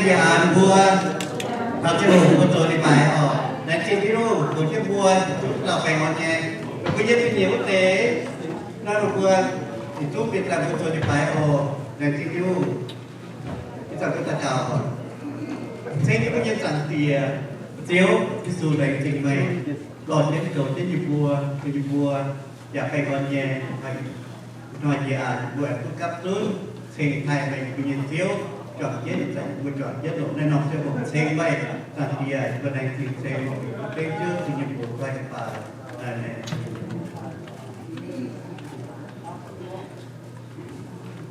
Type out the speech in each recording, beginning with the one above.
Yie aanx mbuo taux ziangh hoc mbuo zoux leiz-baaix oc. Laengz zingh Tin-Hungh, mbuox jienv mbuo zuqc dauh baengh orn nyei. Mbuo yiem mingh nyei wuov deix, naaiv mbuo yietc zungv bieqc daaih mbuo zoux leiz-baaix oc. Laengz zingh Tin-Hungh. Ih zanc mbuo daux gaux oc. Ceng jienv mbuo nyei Zaangc Diex, Ziouv Yesu, laengz zingh meih lorz jienv zoux jienv yie mbuo, zoux yie mbuo yaac baengh orn nyei. Hnoi-hnoi jiex aac, mbuo aengx duqv gapv zunv ceng taaih meih, mbuo nyei Ziouv, juangc jienv, mbuo juangc jienv longc naaiv norm ziangh hoc ceng meih, Zaangc Diex, mbuo laengz zingh ceng, beiv Ziouv Tin-Hungh nyei mbuox guai baac. Aamen.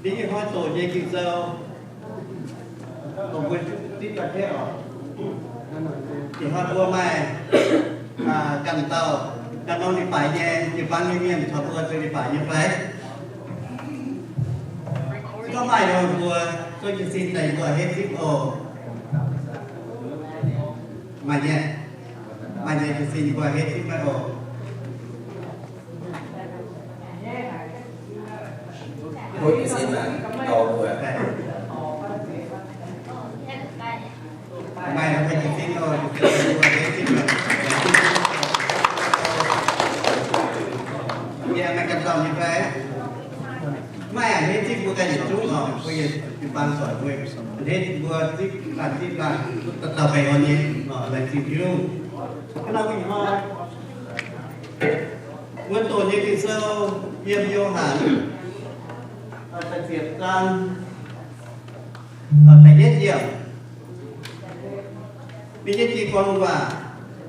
Ninh nyei hnoi doqc nyei Ging-Sou, dongh mbuo zipv daaih tengx oc. Ih hnoi mbuo maaih ganh dauh ganh norm leiz-baaix nyei, jiu-baang nyei mienh caux mbuo zoux leiz-baaix nyei fai? Se gorngv maaih nor, mbuo zuov jiez sin daaih mbuo a'hneiv zipv oc. Maaih nyei, maaih nyei jiez sin mbuo a'hneiv zipv maiv oc. Mbuo jiez sin mangc gaax mbuo. Maaih jiez sin oc. Yie maaih ganh dauh nyei fai? Maaih a'hneiv zipv mbuo ganh yietc zungv oc. Mbuo yietc jiu-baang zoih mbuo a'hneiv mbuo zipv laanh zipv laanh, dauh dauh baengh orn nyei oc. Laengz zingh Tin-Hungh. Hnangv naaiv mingh hnoi, mbuo doqc nyei Ging-Sou yiem Yo^han da'ziepc zaang da'yietv yiemc. Ninh nyei jiu-baang waac,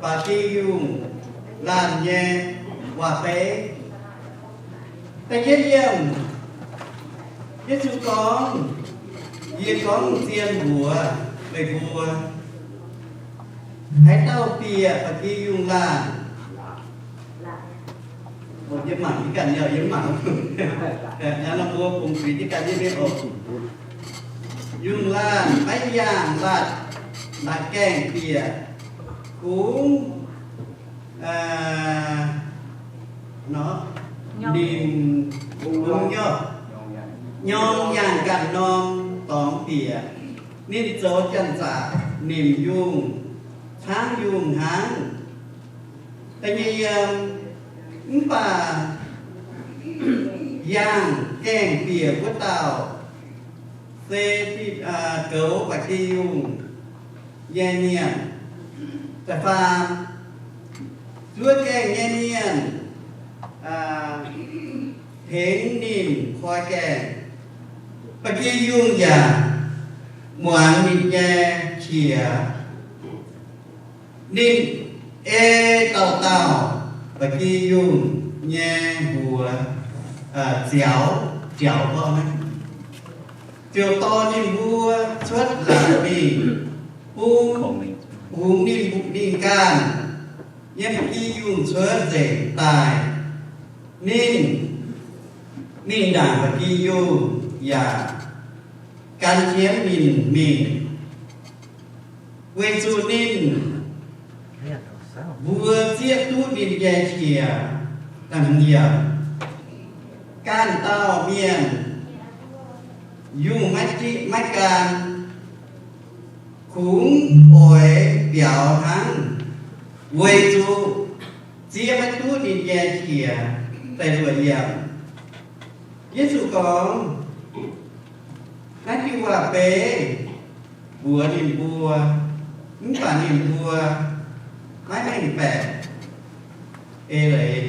Ba'gi Yungh Laanh nyei Waac-Beiv. Da'yietv yiemc, Yesu gorngv, Yie gorngv zien mbuox meih mbuo, haaix dauh bieqc Ba'gi Yungh Laanh, yie mangc jienv ganh nyei, yie mangc, mbuo bungx zuiz jienv ganh nyei mienh oc. Yungh laanh maiv yaangh laatc, laatc gaengh bieqc, kungx ninh bungx nyorng, nyorng yaangh ganh norm dorngx bieqc. Ninh zoux janx-zaqc nimc yungh, caangv yungh hnaangx. Da'nyeic yiem, mv baac yaangh gaengh bieqc wuov dauh se goux Ba'gi Yungh nyei mienh. Da'faam, zuov gaengh nyei mienh tengx ninh koi gaengh. Ba'gi Yungh yaac muangx ninh nyei qiex. Ninh ei dauh dauh Ba'gi Yungh nyei mbuox ziux, ziux gorngv, ziouc dorh ninh mbuo cuotv laangz mingh, bun, bungx ninh mbuo, ninh ganh nyei Ba'gi Yungh cuotv nzengc daaih. Ninh mingh ndaangc Ba'gi Yungh yaac gan jienv ninh mingh, weic zuqc ninh mbuo zieqv duqv ninh nyei qiex. Ganh dauh mienh yungh maiv gan, kungx oix biaux hnangv, weic zuqc zieqv maiv duqv ninh nyei qiex. Da'luoqc yiemc, Yesu gorngv, naaiv diuh waac-beiv mbuox ninh mbuo, mv baac ninh mbuo maiv mengh baeqc. Eix leiz.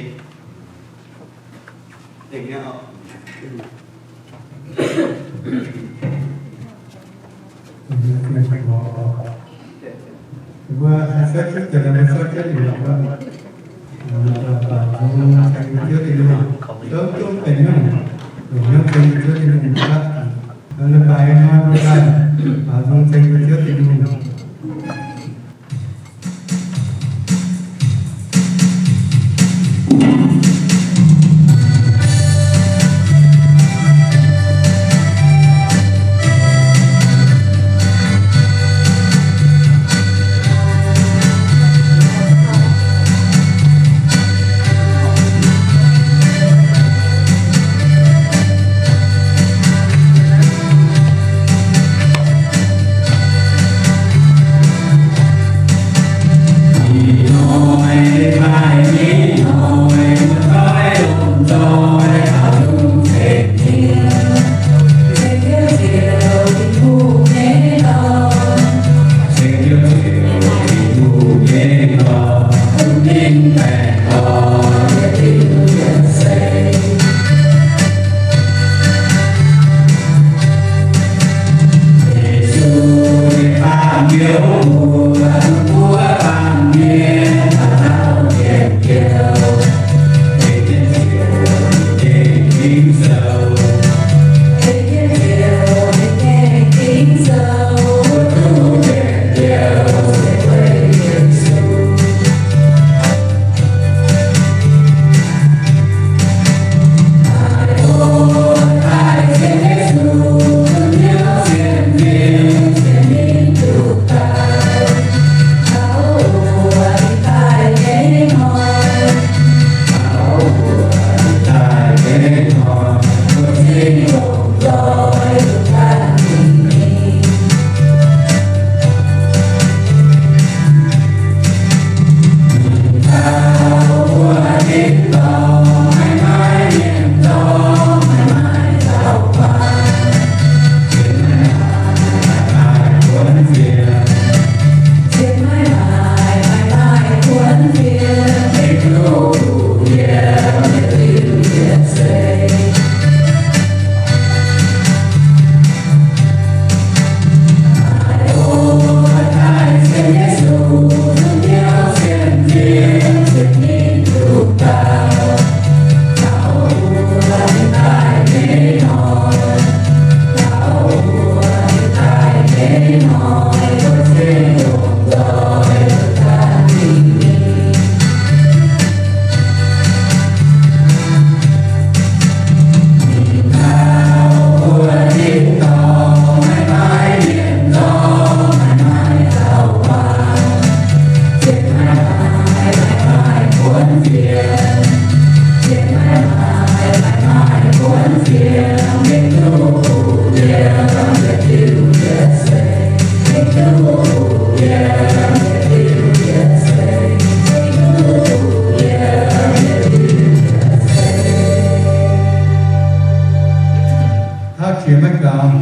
Hnangv qiex maiv gaux,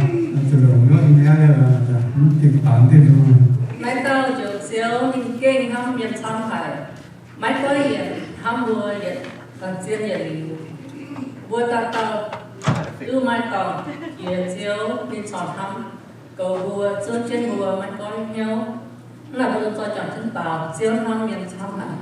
zuqc longc nyuoqv nyei, mv dingh bangx dieh nzung. Maiv dauh njoux Ziouv ninh gengh hnamv mienh camv haic. Maiv goiv yienc hnamv mbuo yietc, zien yietc liuz. Mbuo dauh dauh duqv maaih dorngc jiex Ziouv ninh corc hnamv goux mbuo, zuov jienv mbuo maiv goiv hnyouv. Hnangv naaic mbuo zoux juangc jienv daux, Ziouv hnamv mienh camv haic.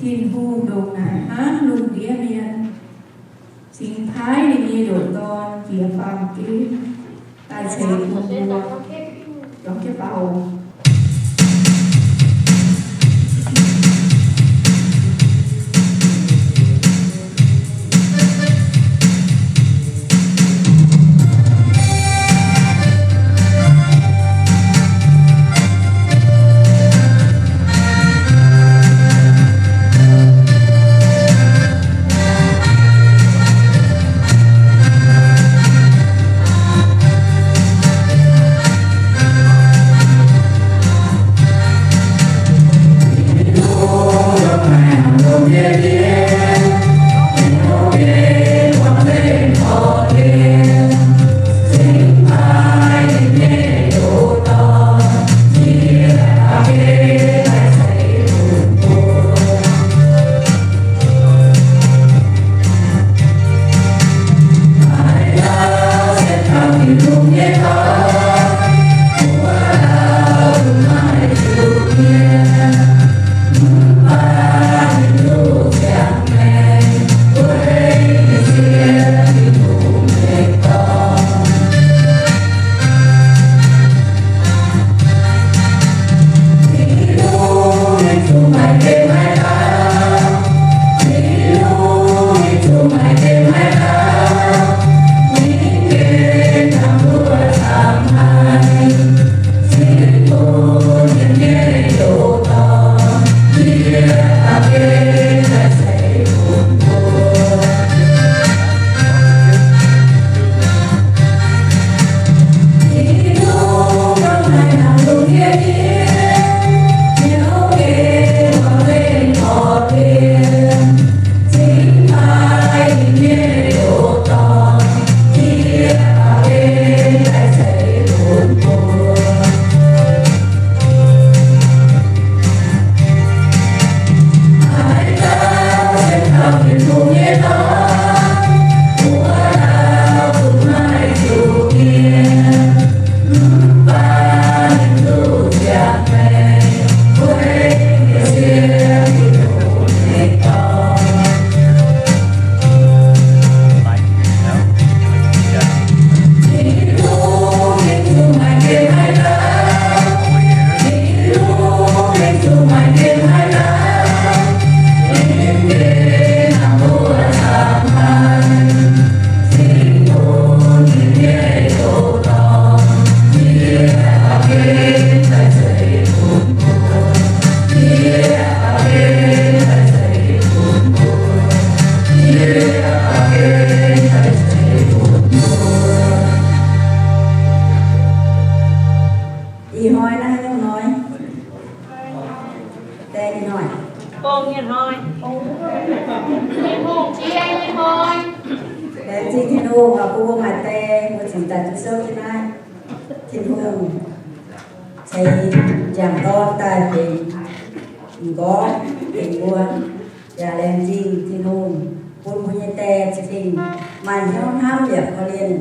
Tin-Hungh ndongc naaic hnangv lungh ndiev mienh, cingx paaiv ninh nyei ndoqc Dorn jiex baamh gen daaih ceix bun mbuo. Jorngv jienv baaux. Ih hnoi naaiv nyungc hnoi, deix nyungc hnoi, bung nyungc hnoi, Tin-Hungh jiex nyungc hnoi. Laengz zingh Tin-Hungh, mbuo maaih deix mbuo cingx daaih duqv souv jienv naaiv. Tin-Hungh ceix Njang Dorn daaih benx m'nqorngv tengx mbuo. Yaac laengz zingh Tin-Hungh bun mbuo nyei die za'gengh maaih hnyouv hnamv yaac korv-lienh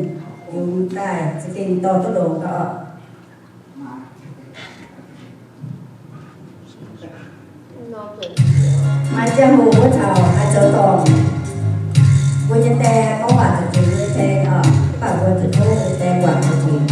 yungz daaih za'gengh dorh duqv longx gau. Maaih ziangh hoc mbuo taux haih zoux dorngc, mbuo nyei die gorngv waac zuqc zuqc nyei tengx oc, mv baac mbuo zuqc tov die guangc zuqc zuqc.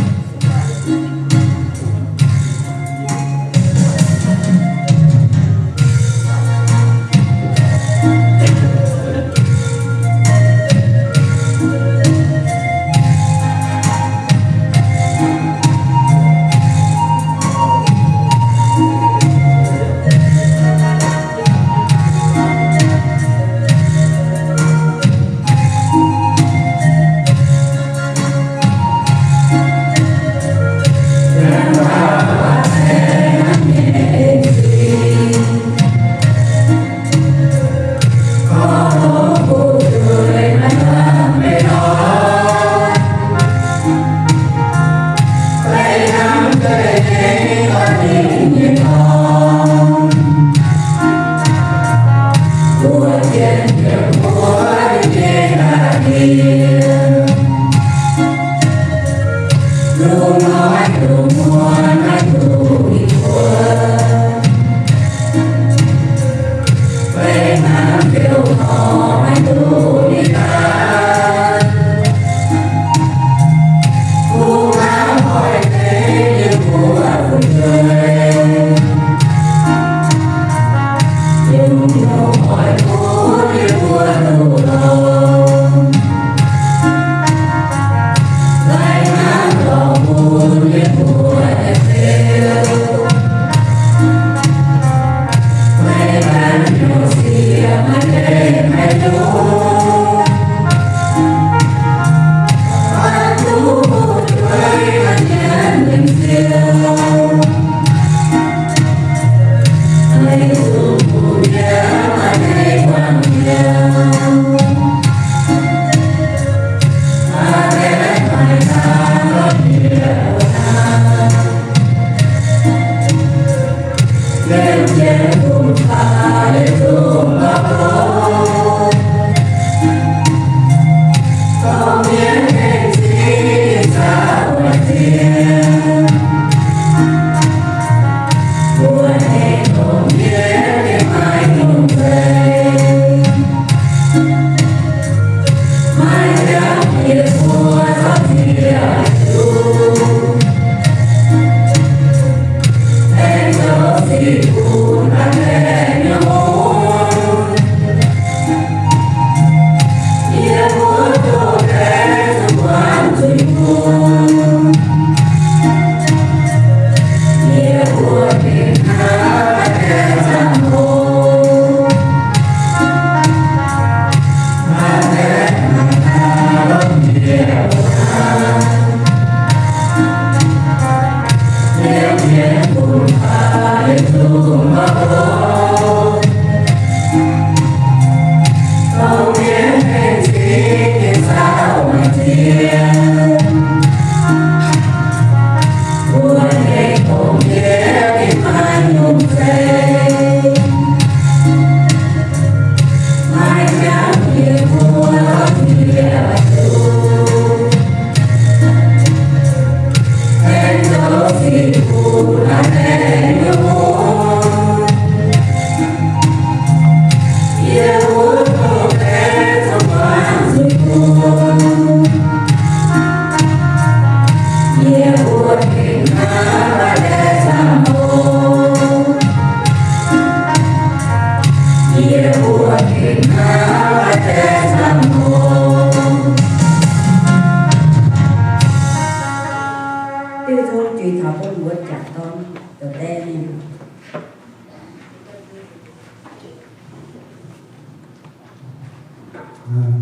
Diuh nzung juix taux bun mbuo jangx dorn doqc die mingh.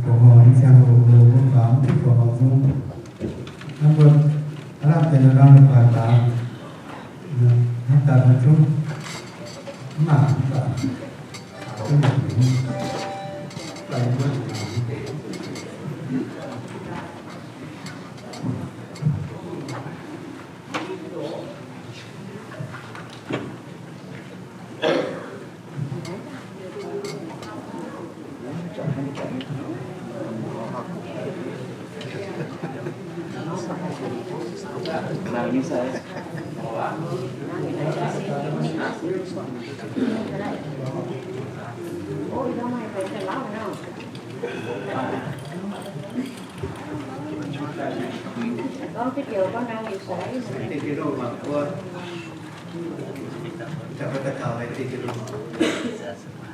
Bungx horc mv ziangh hoc, mbuo faaux mv bungx horc nzung. Hnangv mbuo aav lamh deix nor, norm baaix faaux, hnangv daaih mbuo zungv mv mangc mv baac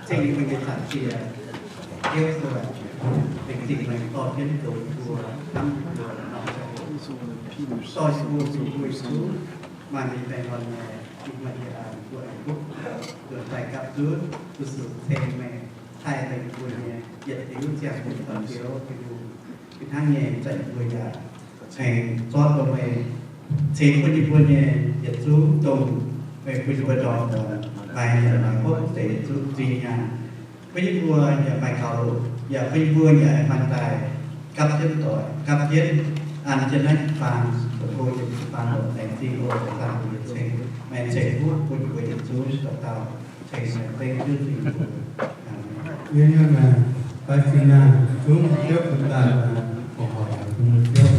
Zingh Lingh Zaangc Diex, hiuv duqv benx zingh maengc dorh jienv zoux mbuo hnamv mbuo norm ziangh hoc. Dorh mbuo zuqc mbuo yietc zungv maaih ninh baengh orn nyei, ninh maaih yie an mbuo aengx duqv nzuonx daaih gapv zunv, zuqc ceng maengh, taaih maengh mbuo nyei yietc liuz ziangh hoc dorn Ziouv Tin-Hungh. Fih hnangv nyei, zanc mbuo yaac aengx zorqv dongh meih ceix bun yie mbuo nyei yietc zungv dongh meih bun yie mbuo ndorm maaih nyanc maaih hopv deix yietc zungv zinh nyaanh. Bun yie mbuo yaac maaih gaux, yaac bun yie mbuo yaac maaih daaih gapv jienv doic, gapv jienv an jienv naaiv faang, doqc go jienv faang longc laengz zingh oc. Faanh mbuo yietc ceng, maengx ceng huv bun yie mbuo yietc zungv dauh dauh. Yie nyei maengc, fai zinh nyaanh zungv Ziouv bun daaih, bungx horc bun Ziouv.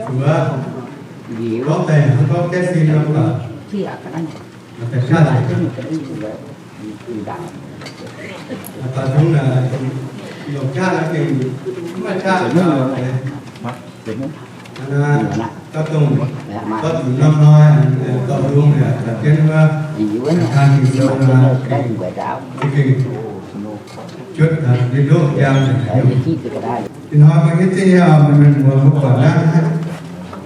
Wuov, gorngv deix hnangv gorngv Jesse nor baac, deix qaqv deix, baac zungv naaic, longc qaqv naaiv gengh mv maaih qaqv deix. Gauh dongh, gauh zuqc norm hnoi, gauh lungh yaac caux jienv wuov, taan Ging-Sou nor, za'gengh juotv ninh nduqv jaa. Ih hnoi mbuo hiuv duqv nyei oc, mienh muoz mbuo buatc naaiv,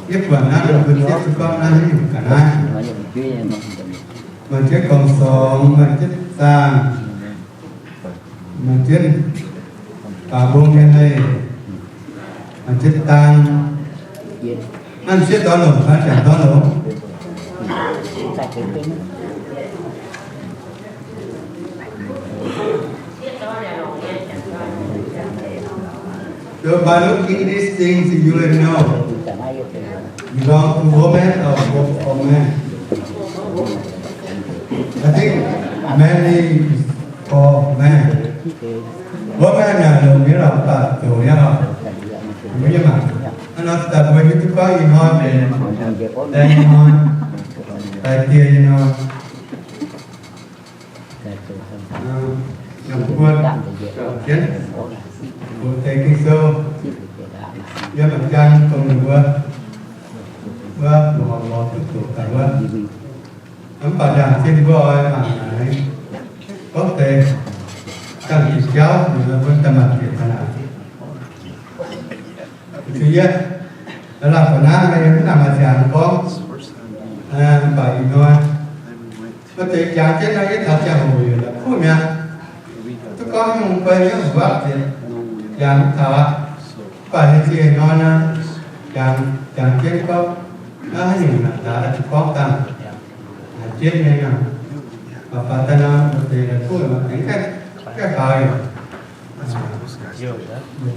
yie buatc naaiv mbuo zieqv duqv gorngv naaiv haaix nyungc ga'naaiv. Maaih jienv gorngv sorng, maaih jienv zaangh, maaih jienv baac mbong nyei leih, maaih jienv dang. Naaiv m'sieqv dorn longc, naaiv jangc dorn longc. So by looking these things, you will know belong to woman or for, for man. I think manly is for man. Woman naaic longc nyei lorqc, baac zoux nyei lorqc. Mbuo nyei mangc, hnangv nor daaih mbuo hiuv duqv gorngv ih hnoi benx daaih ih hnoi, daaih dieh ih hnoi. Yangh buo jienv, buo deix Ging-Sou, yiem mangc jang dongh ninh mbuo, wuov, mbuo horpc lorz duqv doqc daaih wuov. Mv baac ndaangc zinh mbuo oix mangc naaic, gorngv deix ganh diuc jauv, ninh mbuo daaih mangc bieqc daaih naaic. Zuqc yie, la'la'faux naaiv yie mv nangc maaih ziangx gorngv, mv baac ih hnoi, maaih deix jangx jienv nor, yie taux ziangh hoc yaac la'kuqv mi'aqv. Duqv gorngv nyungc fai yie mv buatc jiex, jangx mv taux aqv. Mv baac nyei ziex hnoi nor, jangx, jangx jienv gorngv, naaiv haaix nyungc naaic daaih duqv gorngv dangh, haiz jienv nyei nor, baac faaux daaih nor, maaih deix la'kuqv aengx gaengh faaux yaac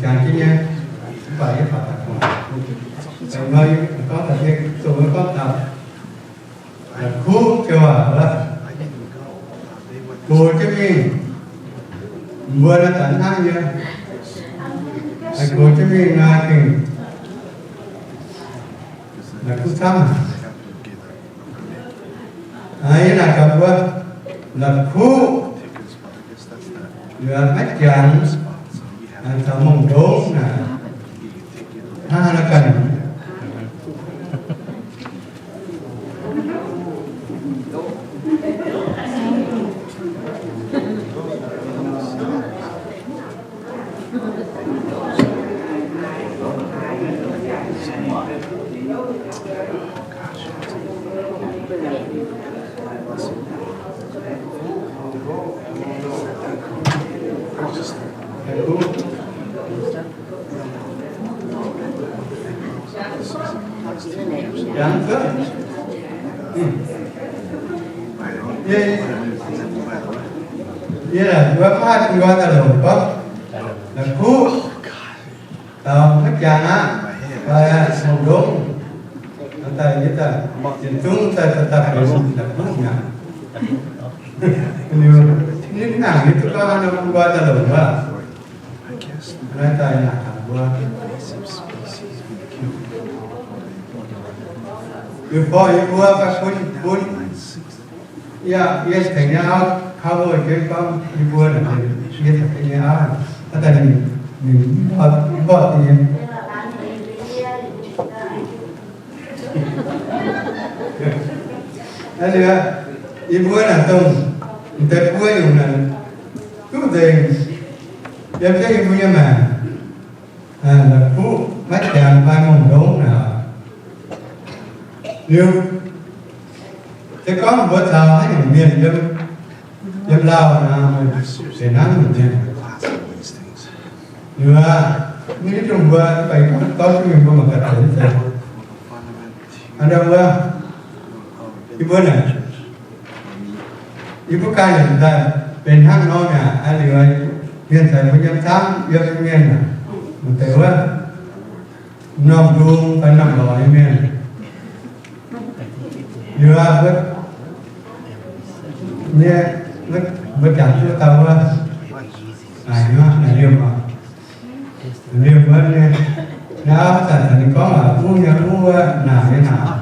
Jangx jienv nyei, mv baac yie faaux daaih gorngv, gorngv daaih, gorngv daaih, la'kuqv joux aac, gox jienv mingh, mbuo naaiv daaih hnangv nyei, gox jienv mingh naaiv gengh la'kuqv camv. Yie naaic gaax mbuo, la'kuqv maiv jangx caux mongh ndongv naaic, hnangv haaix nor ganh Yie, yie mbuo maiv haih bun nqoi daaih longc gorngv la'kuqv, taux maiv jangx aqv, fai mongh ndongv, daaih yie daaih yietc zungv daaih daaih benx la'kuqv mi'aqv. Ninh mv nangc yie duqv gorngv haaix nor bun nqoi daaih longc wuov. Naaiv daaih naaic taux mbuo, before yie mbuo fai bun, bun, yie, yie tengx nyei auv cover jienv gorngv yie mbuo naaic, yie tengx nyei auv, hnangv daaih ninh, ninh mv mborqv, mv mborqv nyei. Aa, liuz, yie mbuo naaic dongh m'deix buo nyungc naaic duqv nzengc, yiem jienv yie mbuo nyei maengc, la'kuqv maiv jangx fai mongh ndongv naaic. Liuz, se gorngv mbuo caux haaix nyungc mienh yiem, yiem lauh nor, benx hnangv nyungc mienh. Liuz aqv, mv hiuv duqv mbuo, mv baac gorngv duqv mingh mbuo mangc gaax benx deix. Aa, ndau wuov, yie mbuo naaic, yie mbuo ganh yaac daaih benx hnangv nor mi'aqv. Aa, liuz, mienh caux mbuo yiem camv, yiem mienh aac, maaih deix wuov, norm ndung fai norm lorz nyei mienh. Liuz aqv, mbuo jangx duqv dauh wuov, naaic liemh, naaic liemh wuov nyei, Naaiv zanc caux ninh gorngv waac, uv nyei uv, naaic nyei naaic,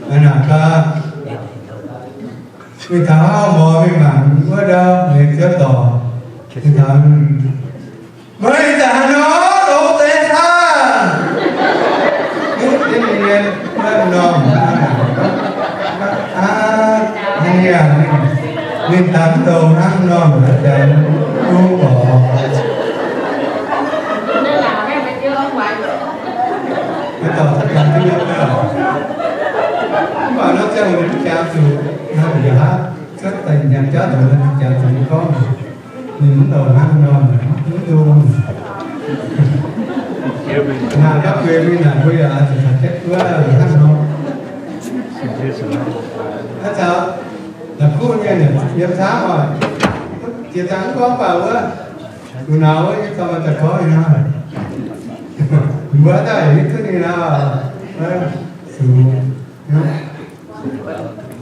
naaic gau. Mingh taux hauv mor mingh mangc wuov ndau, ninh ziouv dorc. Ninh taux, meih zanc haaix nor longx deix saah? Ninh mienh maiv norm. Aa, ninh, ninh daaih mv douh hnangv norm, haaix zanc duqv gorx. Maiv dorh za'gengh duqv nyei. Mv baac nor ziangh hoc ninh mv jangx zuqc, nor yaac haaix cuotv daaih nyanc jauv nzunc, ninh jangx zuqc ninh gorngv, ninh mv douh hnangv norm, mv duqv. Naaic gapv gueix mingh naaic mbuo yaac zuqc taux jienv wuov hnangv nor. Naaiv caux la'kuqv mienh yiem camv oc, jiex dangh mv gorngv baac wuov, zuqc nauz wuov, yie dorh maaih daaih gorngv nyei hnangv. Mbuo daaih hiuv duqv ninh naaic, zuqc,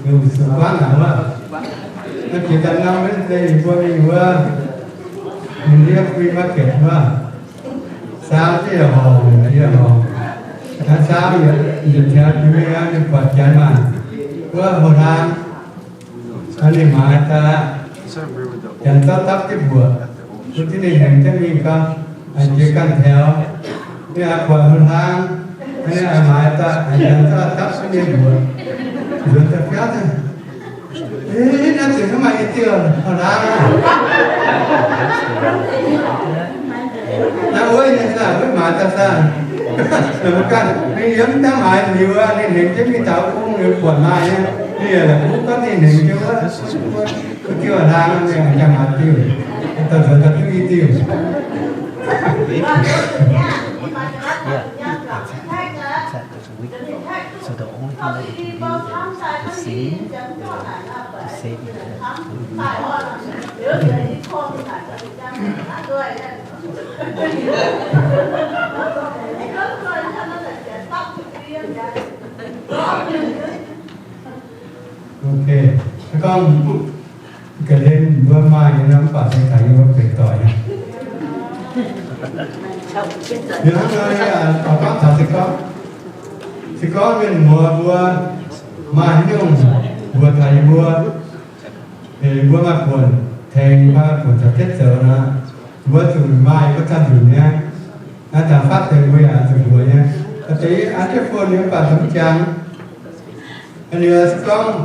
zuqc, zuqc guangv naaic wuov. Naaiv jiex daaih norm Wednesday mbuo mingh wuov, mingh ndiev flea market wuov. Saau ziex horngc, ziex horngc. Naaiv saau yietc, yietc tianx jiex mingh aqv, ninh buatc janx maah, wuov houx hlaang. Ninh maaiz daaih aqv, janx zorqv dapv jienv mbuoqc, bun jienv ninh hengx jienv mingh gau, jiex ganh taux. Ninh buatc houx hlaang, ninh maaiz daaih, janx zorqv dapv jienv ninh mbuoqc, nzuonx daaih biauv daaih. Naaiv zuqc hnangv maaih nyei diuh houx hlaang aqv. Naaiv wuov nyei naaic, wuov maaiz daaih saah? Mbuo ganh mingh yiem daaih maaiz liuz aqv, ninh hengx jienv mingh taux bung liuz buatc maaiz nyei, ninh yaac la'kuqv gorngv ninh hengx jienv wuov, wuov diuh houx hlaang, ninh jangx maaiz diuh, daaih nzuonx daaih duqv i diuh. So the only thing that we can do is to save, to save it. Ok, se gorngv ga'ndiev mbuo maaih nyei nor, mv baac se taux yie mbuo benx doic nyei. Liuz hnangv nor, gorngv taux se gorngv, se gorngv mienh muoz mbuo maaih haaix nyungc mbuox taux yie mbuo, mbuo maaih buonc tengx, maaih buonc caux jienv zoux nor, mbuo zuqc maaih mbuo caux nzunc nyei. Naaiv dangh fatv deix mbuo yaac zuqc mbuox nyei. Deix an jienv phone nyei mv baac mv jangx. Liuz se gorngv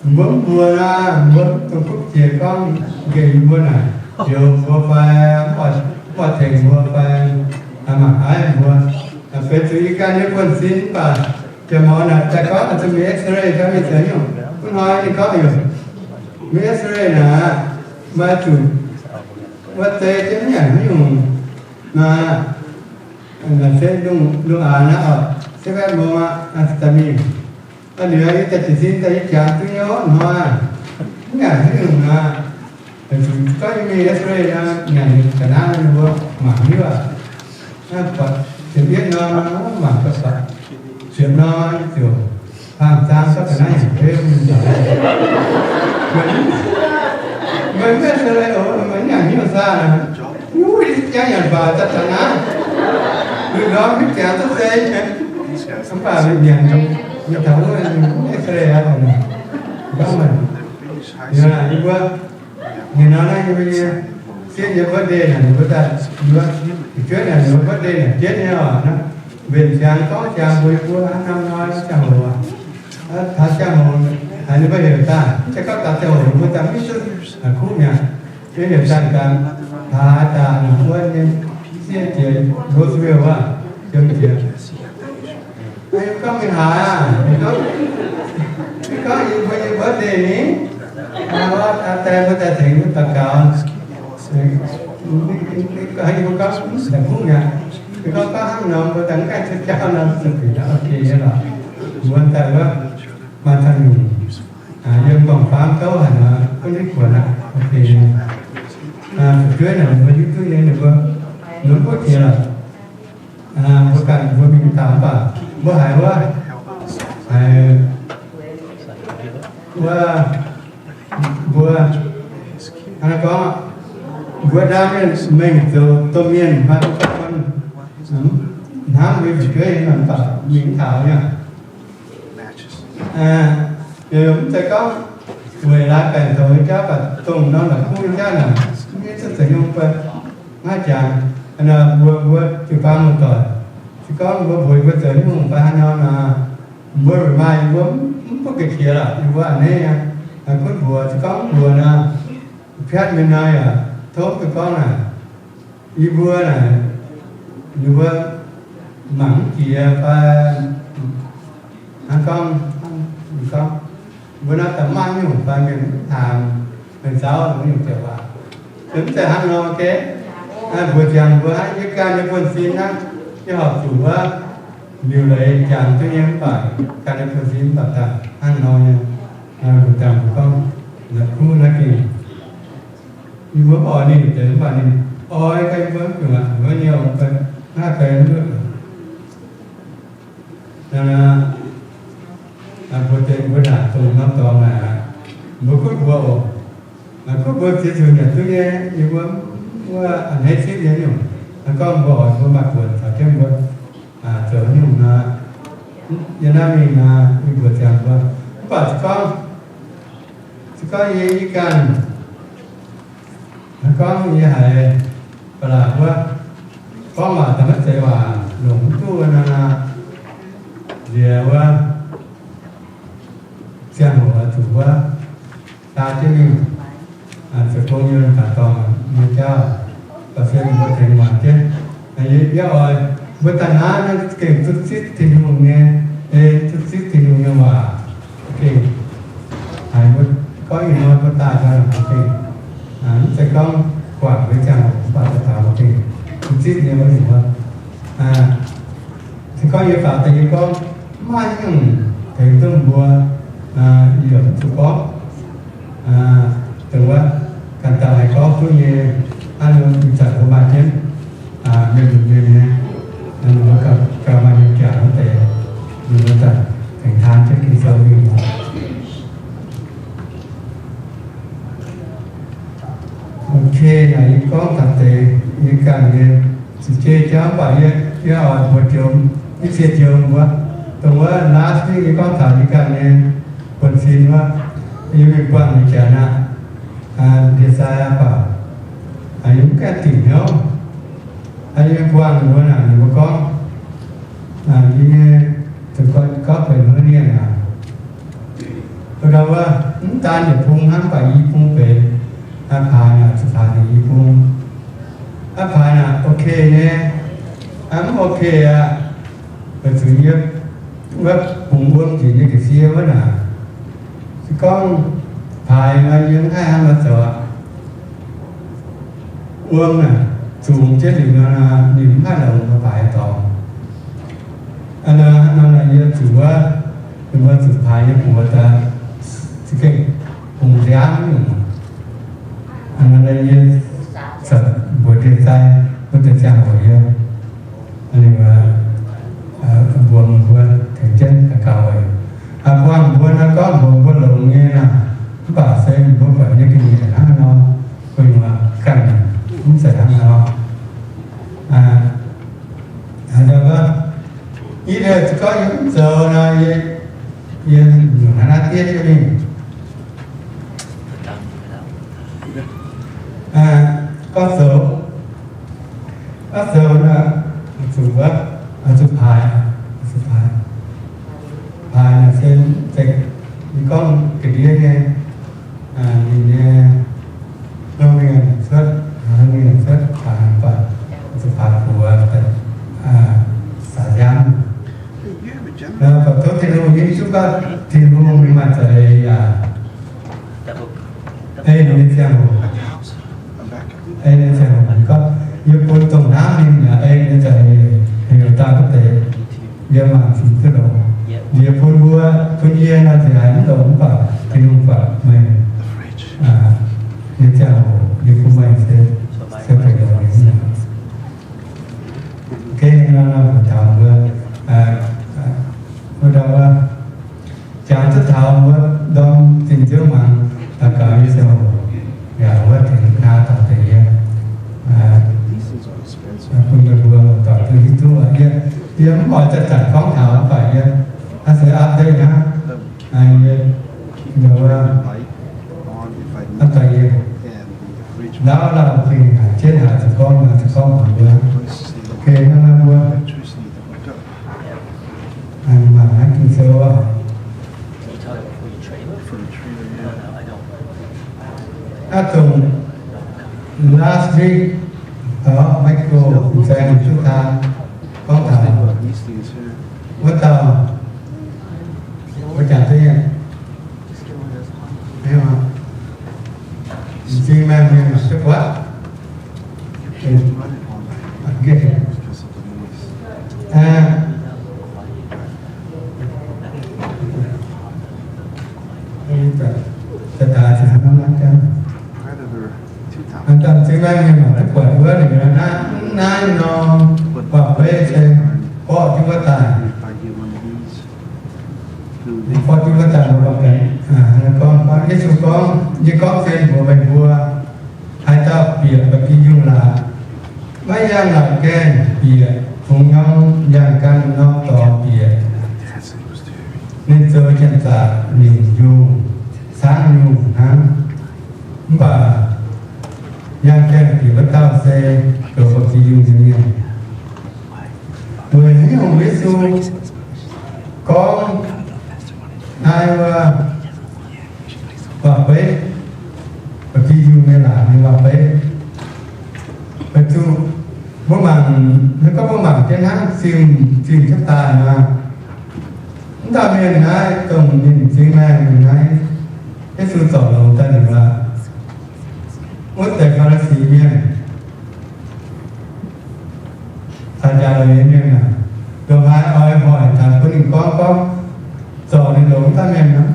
mbuo mv mbuox nor, mbuo dongh kuv jiex gorngv nqemh mbuo naaic, njoux mbuo fai, mv oix tengx mbuo fai, mangc aiv mbuo. Benx zuqc yie ganh nyei buonv-sin mv baac jiex mouz naaic daaih gorngv zuqc mingh X-ray fai mingh zoux nyungc. Hnoi ninh gorngv, mingh X-ray naaic, maaih zuqc wuov zei jienv mv nyanc haaix nyungc. Naaic se lungh aanx aqv, se vetv mong aqv, daaih mingh. Daaih liuz yie daaih jiez sin daaih yie jangx duqv nyei hnoi, mv nyanc haaix nyungc aqv. Zuqc gorngv yie mingh X-ray nor, nyanc ga'naaiv ninh mbuo mangc hiuv aqv. Naaiv buatc ziepc yietv norm, mangc ga'fai ziepc norm, ziouc hlang zaang gorngv ga'naaiv nyanc beuv mingh. Meih mv X-ray oc, meih nyanc haaix nyungc saah? Wuov, jangv nyanc baac daaih taux naaiv. Ninh ndorm mv jangx duqv se nyei. Mv baac ninh nyanc, ninh taux wuov X-ray aqv. Gorngv meih, yie mbuo, ninh nor naaiv yie mbuo nyei, sieqv nyei birthday naaic ninh mbuo daaih, ninh mbuo, fu'jueiv naaic ninh mbuo birthday naaic jienv nyei oc. Mbenc ziangx gorngv ziangx mbuox yie mbuo hnangv nor ziangh hoc, taux ziangh hoc haiz ninh mbuo heuc daaih, se gorngv taux ziangh hoc ninh mbuo daaih mv duqv kuv mi'aqv. Yie heuc daaih gaax, taux haaix daaih naaic wuov nyei sieqv jiex Roseville wuov, jiem jiex. Gorngv mingh haaix aqv? Gorngv yie mbuo nyei birthday ni. Aa, daaih mbuo daaih tengx mbuo daux gaux. Yie mbuo gorngv mv daaih kuv mi'aqv. Gorngv, gorngv hnangv nor mbuo daaih mv gaengh cuotv jauv nor, se bieqc daaih ok nyei lorqc. Mbuo daaih wuov maaih taux nyungc yiem gorngv faam gouv haic nor, gunv hitv kuonx aqv. Ok, fu'jueiv naaic ninh mbuo hiuv duqv nyei, ninh mbuo, ninh mbuo buov jiex lorqc. Mbuo ganh mbuo mingh dauh mv baac mbuo haiz wuov, haiz wuov, mbuo, aa, gorngv mbuo ndaam mienh mengh zoux domh mienh maaih mbuo gorngv, hnamv mbuo fu'jueiv nyei nor, mv baac mingh mv taux nyei. Yaac mv zeiz gorngv weic laaix baengc zoux nyei jauv, mv baac dongh norm la'kuqv nyei jauv naaic, mv hiuv duqv zoux nyungc bun maiv jangx. Mbuo, mbuo jiu-baang muoz-doic, se gorngv mbuo mbuox mbuo zoux nyungc fai haaix nor nor, mbuo remind mbuo mv bun ga'qiex lorqc, yie mbuo a'hneiv aqv. Gunv mbuox, se gorngv mv mbuox nor, piatv mingh nor yaac tov duqv gorngv naaic, yie mbuo naaic, ninh mbuo mangc mv jiex fai hnangv gorngv, gorngv mbuo naaiv daaih maiv nyungc fai mienh mv taamx, mienh zaux nyungc jauv waac, mv zeiz hnangv nor geh. Mbuox ziangx mbuo hnangv yie ganh nyei buonv-sin hnangv, yie horpc zuqc wuov liuc leiz jangx duqv nyei, mv baac ganh nyei buonv-sin mv baac daaih hnangv nor nyei. Mbuox ziangx mbuo gorngv la'kuqv naaiv gengh yie mbuo mv oix ninh deix, mv baac ninh oix ganh yie mbuo mv baac wuov nyei, naaiv benx mbuo deix mbuo naaic dongh norm dorngx naaic, mbuo gunv mbuox oc. Gunv mbuox ziex nzunc yaac duqv nyei, yie mbuo wuov a'hneiv zipv nyei nyungc. Gorngv mbuo oix mbuo maaih buonc caux jienv mbuo zoux nyungc nor, yie naaiv mingh nor, yie mbuox ziangx mbuo. Mv baac se gorngv, se gorngv yie, yie ganh, gorngv yie haiz ba'laqc wuov, gorngv waac daaih maiv zeiz waac longc mv duqv nor, nziex wuov ziangh hoc zuqc wuov daa jienv mingh zoux gong nyei daaih dorngc nyei jauv, baac se mbuo tengx muangx jienv. Yie, yie oix mbuo daaih naaiv gengh duqv zipv Tin-Hungh nyei, ei, duqv zipv Tin-Hungh nyei waac. Gengh haiz mbuo gorngv ih hnoi mbuo daaih gau, gengh mv zeiz gorngv guangc mbuo ziangh hoc, mv baac daaih taux gengh duqv zipv nyei wuov nyungc wuov. Se gorngv yie faaux deix yie gorngv maiv nyungc tengx duqv mbuo, yie yaac mv zuqc gorngv. Dongh wuov ganh dauh haih gorngv duqv nyei, hnangv nor ih zanc mbuo maaih jienv mienh lunx mienh nyei, ninh mbuo gauh maaih hnyouv jangx wuov deix, ninh mbuo daaih tengx taan jienv Ging-Sou mingh. Ok, naaic yie gorngv taux deix yie ganh nyei zinh jeiv jauv, mv baac yie, yie oix mbuox joux, yie cie joux mbuo, dongh wuov last week yie gorngv taux yie ganh nyei buonv-sin wuov, yie mingh buangh nyei janx aqv, ndie-sai aqv, baac yie mv gaengh dingc hnyouv. Yie mingh buangh ninh mbuo naaic, ninh mbuo gorngv, yie nyei, zuqc gorngv benx mbuo mienh aac, ndau wuov mv daan yietc bung hnangv, mv baac i bung benx, aa, paaix naaic, zuqc paaix ninh i bung. Aa, paaix naaic ok nyei, aa, mv ok aqv. Weic zuqc yie wuov bungx wuom njiec nyei ga'sie wuov naaic, se gorngv paaix nor yie mv haih hnangv nor zoux aqv. Wuom naaic zungx jienv liuz nor, ninh mv haih longx mbuo paaix dorngx. Aa, nor, nor yie zuqc wuov, ninh mbuo zuqc paaix nyei buoz daaih za'gengh bungx nziaamv nyungc. Aa, nor yie corc mbuox ndie-sai wuov deix ziangh hoc yie mbuox mbuo tengx jienv daux gaux oc. Buangh mbuo nor gorngv mbuox mbuo longx nyei naaic, mv baac se mbuo buatc nyei ga'nyiec hnangv nor, gu'nyuoz ganh mv zeiz hnangv nor. Haaix dauh gorngv, yie se gorngv yie mv zoux nor, yie, yie nyungc hnangv naaiv diev jienv mingh. Gorngv zoux, gorngv zoux nor, zuqc wuov, zuqc paaix, zuqc paaix. Paaix naaic se, se yie gorngv ga'ndiev nyei, ninh nyei, mingh cuotv, mingh cuotv, paaix, zuqc paaix buoz, saax nziaamv. Baac tov Tin-Hungh nyei, zuqc baac Tin-Hungh ninh maaih za'eix yaac ei ninh nyei ziangh hoc, ei ninh nyei ziangh hoc gorngv, yie bun dongh hnamv ninh yaac ei ninh nyei za'eix heuc daaih wuov deix, yie mangc cingx duqv longx. Yie bun mbuo, bun yie nor ziouc haiz mv longx, mv baac Tin-Hungh buatc meih nyei ziangh hoc, yie bun meih se, se benx longx nyei. Gengh nor, nor taux mbuo, wuov ndau wuov, jangx duqv taux mbuo ndorm zinh nziouv hmuangx daux gaux nyei ziangh hoc, yaac wuov tengx hnangv taux deix yie, bun meih mbuo muoz-doic Yie, yie mv oix zanc-zanc gorngv taux, mv baac yie hnangv se update hnangv. Yie, yie, mv baac yie, lauh lauh zingh haic, jienv haic, zuqc gorngv, zuqc gorngv mbuo. Okay, hnangv naaiv mbuo mangc naaiv Ging-Sou aac. Aav dongh last week, Michael, Zaeng, Juqv Taan gorngv taux wuov dauh, wuov jangx duqv nyei, m'zing maengh mienh mangc duqv buatc. M'zing maengh mienh mangc duqv buatc wuov, ninh naaiv, naaiv norm waac-beiv se borqv jienv wuov daaih. Borqv jienv wuov daaih, gorngv, Yesu gorngv, yie gorngv zien mbuox meih mbuo, haaix dauh bieqc ba'gi yungh laatc, maiv yangh laatc gaengh bieqc fungx nyorng yangh ganh norm dorngx bieqc, ninh zoux janx-zaqc nyungc yungh, caangv nyungc hnangv. Mv baac yangh gaengh bieqc wuov dauh se goux ba'gi yungh nyei mienh. Weic haaix nyungc Yesu gorngv naaiv wuov waac-beiv, ba'gi yungh nyei laatc nyei waac-beiv? Weic zuqc mbuo mangc, mv gorngv mbuo mangc jienv hnangv zimh, zimh jienv daaih nor, mv dauh mienh naaiv, dongh ninh m'zing maengh mienh naaiv, Yesu zorc longx daaih liuz aqv, wuov deix Faa^li^si Mienh, caux jaax leiz nyei mienh aah, ndongc haaix oix hoic taux bun ninh gorngv, gorngv zorc ninh longx wuov dauh mienh nor, mv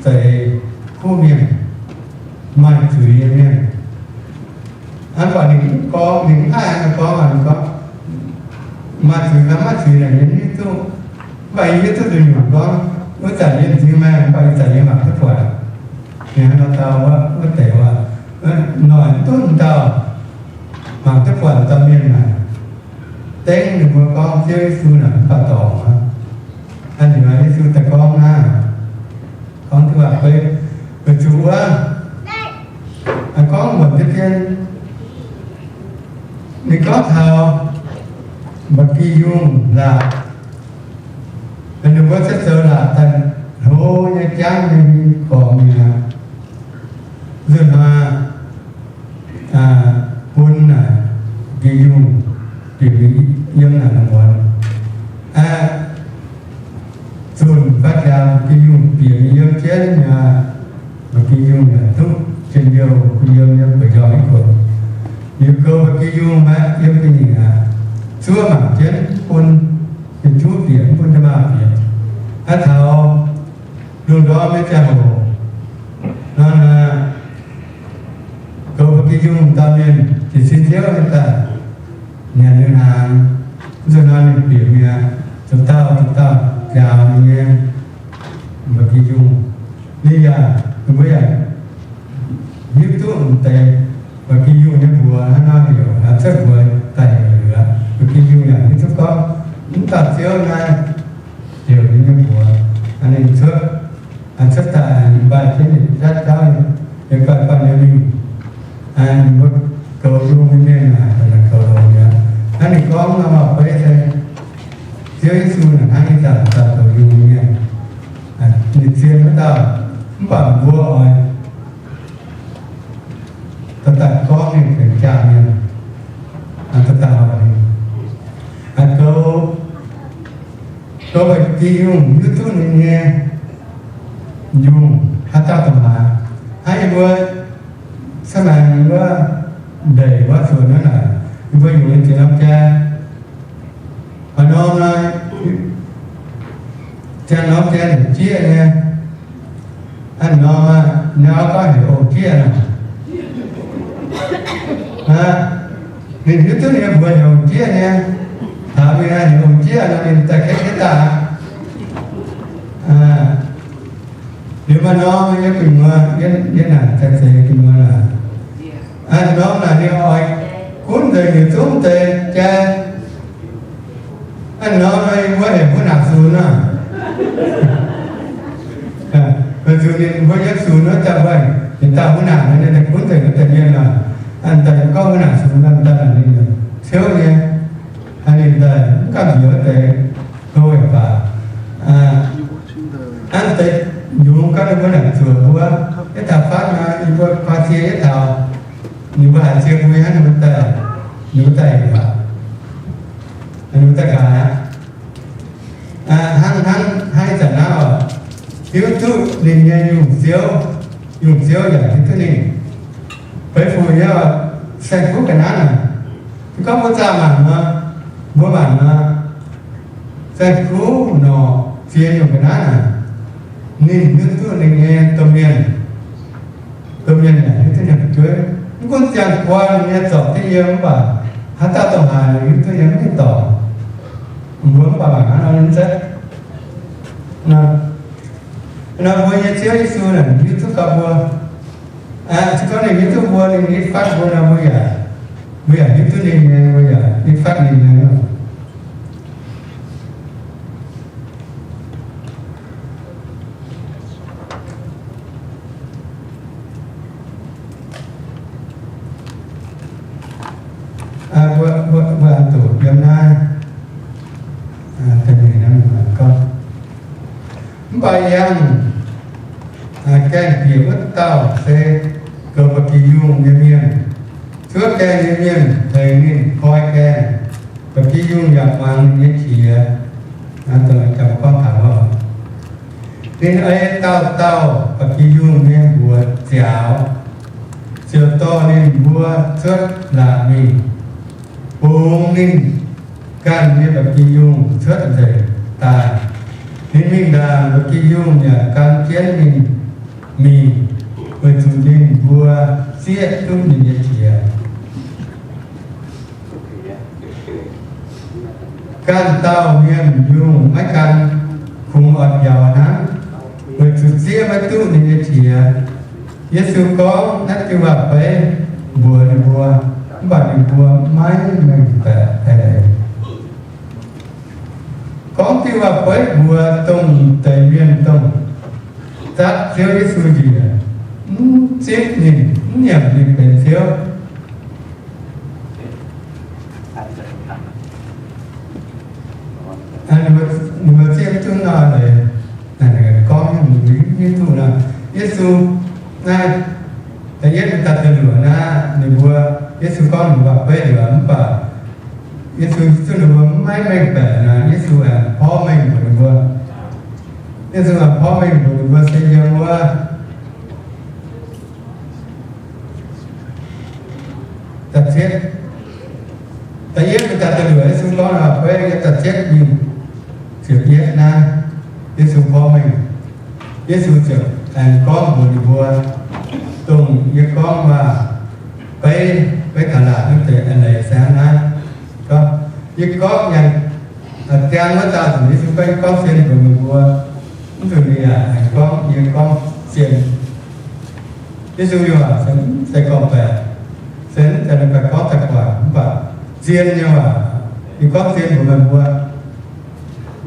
zeiz kuv mienh, maaih zuiz nyei mienh. Hnangv gorngv ninh mv gorngv, ninh mv haih hnangv gorngv, ninh gorngv, maaih zuiz fai maiv zuiz naaic yie mv hiuv duqv. Mv baac yie hiuv duqv nduqc nyungc gorngv, wuov zanc yie m'zing maengh, mv baac ih zanc yie mangc duqv buatc. Ninh hnangv nor dau wuov, wuov deix waac, noic mv duqv dauh mangc duqv buatc dauh mienh naaic, dengv ninh mbuo gorngv Ziouv Yesu naaic mv baac dorngc aqv. Hnangv naaic Yesu daaih gorngv naaiv, gorngv duqv waac-beiv, weic zuqc wuov, gorngv muonc deix dien, ninh gorngv taux ba'gi yungh laatc, ninh mbuo se zoux laatc daaih hlo nyei jangv nyei gormx mi'aqv. Nzunc hnoi bun naaic ba'gi yungh bieqc yiem naaic muonz. Aqv, zunc fatv jaaux ba'gi yungh bieqc yiem jienv mi'aqv. Ba'gi yungh yaac duqv njien-youh bun yiem nyei guoqv njormh maiv kuonx. Liuz goux ba'gi yungh maiv yiem ga'nyiec aqv. Zuov mangc jienv bun yietc juv bieqc, mv bun jienv maah bieqc. Aqv, taux lungh ndorm nyei ziangh hoc nor, goux ba'gi yungh dauh mienh jiez sin Ziouv nyei daaih nyanc nyei hnaangx. Nzunc nor ninh bieqc mi'aqv, zuqc dauh zuqc dauh njaaux ninh nyei ba'gi yungh. Ninh yaac, ninh mbuo yaac hiuv duqv m'deix ba'gi yungh nyei mbuox hnangv nor heuc, cuotv mbuox daaih heuc liuz, ba'gi yungh yaac hiuv duqv gorngv mv dauh Ziouv naaiv heuc ninh nyei mbuox. Ninh cuotv, cuotv daaih mbaih jienv ninh nyei jauv, nyei baih baih nyei mingh. Ninh mbuo goux yungh nyei mienh naaic, goux longx mi'aqv. Hnangv ninh gorngv nor, maaih beiv se Ziouv Yesu naaic hnangv ih zanc daaih goux yungh nyei mienh. Ninh zien wuov dauh, mv baac mbuo oix daaih daaih gorngv ninh benx jaa-mienh, daaih daaih hoic ninh. Goux, goux ba'gi yungh hiuv duqv ninh nyei yungh haaix dauh dongh haaix. Hnangv yie mbuo caux maengx wuov ndeic wuov suonx wuov naaic, yie mbuo yungz nyei ziex norm jai, haaix norm naaic, ziangh norm jai heuc jieqv nyei. Hnangv norm aqv, ninh oix gorngv heuc ong-jieqv naaic. Ninh hiuv duqv ninh mbuox heuc ong-jieqv nyei. Taux mingh heuc ong-jieqv nor, ninh daaih ketv jienv daaih aqv. Liuz maaih norm yie gu'nyuoz, yie naaic caux zeiz gu'nyuoz naaic, norm naaic ninh oix gunv nzengc yietc zungv deix jai. sunx aav. Weic zuqc ninh mbuo yiem sunx wuov zanc wuov, ninh dauh wuov naaic, ninh daaih gunv nzengc wuov deix mienh nor, daaih gorngv wuov naaic sunx nor, daaih ninh ziouv nyei, ninh daaih mv gamh nziex wuov deix hlo yaac baac, hnangv deix yungz ganh ninh mbuo naaic zuoqc mbuo, yietv taux fatv nor, ninh mbuo faah cie yietv taux, ninh mbuo haiz cie mbuo hnangv, ninh mbuo daaih, ninh mbuo daaih heuc aqv, ninh mbuo daaih nqaaix aqv. Hnangv, hnangv, hnangv ih zanc naaiv oc, hiuv duqv ninh nyei yungh ziouv, yungh ziouv yaac hiuv duqv ninh. Beiv fuc nyei oc, saeng-kuv ga'naaiv naaic, se gorngv mbuo zaah mangc nor, mbuo mangc nor, saeng-kuv norqc ziex nyungc ga'naaiv naaic, ninh hiuv duqv ninh nyei domh mienh. Domh mienh yaac hiuv duqv ninh fu'jueiv. Mv gunv ziangh guan ninh nyei zorpc duqv yiem mv baac haaix dauh dongh haaix ninh hiuv duqv yiem mv dorngc. Mbuo mv baac mangc hnangv nor mv zeiz. Nor mbuo nyei Ziouv Yesu naaic hiuv duqv gauh mbuo. Se gorngv ninh hiuv duqv mbuo, ninh hiuv fatv mbuo nor, mbuo yaac, mbuo yaac hiuv duqv ninh nyei, mbuo yaac hiuv fatv ninh nyei. Mbuo, mbuo, mbuo doqc yiem naaiv, gorngv, mv baac yangh gaengh bieqc wuov dauh se goux ba'gi yungh nyei mienh. Zuov gaengh nyei mienh tengx ninh koi gaengh. Ba'gi yungh yaac muangx ninh nyei qiex. Ninh ei dauh dauh ba'gi yungh nyei mbuox ziaaux, ziouc dorh ninh mbuo cuotv laatc mingh, bungx ninh ganh nyei ba'gi yungh cuotv nzengc daaih. Ninh mingh ndaangc, ba'gi yungh yaac gan jienv ninh mingh, weic zuqc ninh mbuo zieqv duqv ninh nyei qiex. Ganh dauh mienh yungh maiv gan, kungx oix mbiauz hnangv, weic zuqc zieqv maiv duqv ninh nyei qiex. Yesu gorngv naaiv diuh waac-beiv mbuox ninh mbuo, mv baac ninh mbuo maiv mengh baeqc haic. Gorngv diuh waac-beiv mbuox dongh deix mienh dongh zatv Ziouv Yesu njiec, mv zipv ninh, mv nyiemc ninh benx Ziouv. Ninh mbuo zieqv mv duqv nor, gorngv mv duqv nor, Yesu naaiv, da'yietv daaih da'luoqc naaiv, ninh mbuo, Yesu gorngv ninh mbuo waac-beiv liuz mv baac Yesu zipv ninh mbuo maiv mengh baeqc nor, Yesu aengx porv mengh mbuox ninh mbuo. Yesu aengx porv mengh mbuox ninh mbuo se yiem wuov da'cietv, da'yietv daaih da'luoqc, Yesu gorngv waac-beiv yiem da'cietv nyungc ziepc yietv naaiv, Yesu porv mengh, Yesu ziouc aengx gorngv mbuox ninh mbuo, dongh yie gorngv waac-beiv, beiv taux laatc naaiv deix a'leiz se hnangv naaiv. Gorngv, yie gorngv nyanc, ziangh wuov dauh zuqc Yesu gorngv, yie gorngv zien mbuox meih mbuo, mv zuqc ninh yaac aengx gorngv, yie gorngv zien. Yesu nyei waac se mv zeiz gorngv-baeqc, se mv zeiz ninh gorngv da'guaaic, mv baac zien nyei waac. Yie gorngv zien mbuox meih mbuo,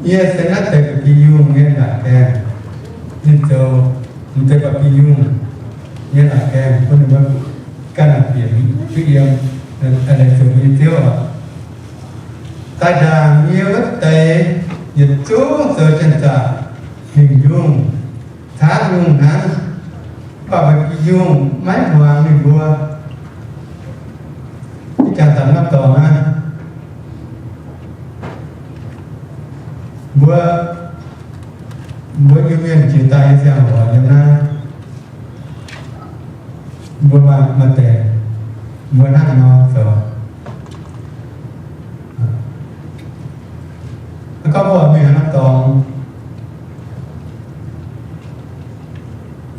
yie se naaiv deix ba'gi yungh nyei laatc gaengh. Ninh zoux m'deix ba'gi yungh nyei laatc gaengh bun ninh mbuo ganh bieqc duqv yiem, laengz zingh nyei Ziouv oc. Daaih ndaangc yie wuov deix yietc zungv zoux janx-zaqc, ninh yungh caangv yungh hnangv, mv baac ba'gi yungh maiv muangx ninh mbuo. Ih jaax daaih norm dorngx aqv, mbuo, mbuo Iu-Mienh jiex daaih nyei ziangh hoc yiem naaiv, mbuo maaih, maaih deix, mbuo hnangv nor zoux. Gorngv mbuo mingh haaix norm dorngx,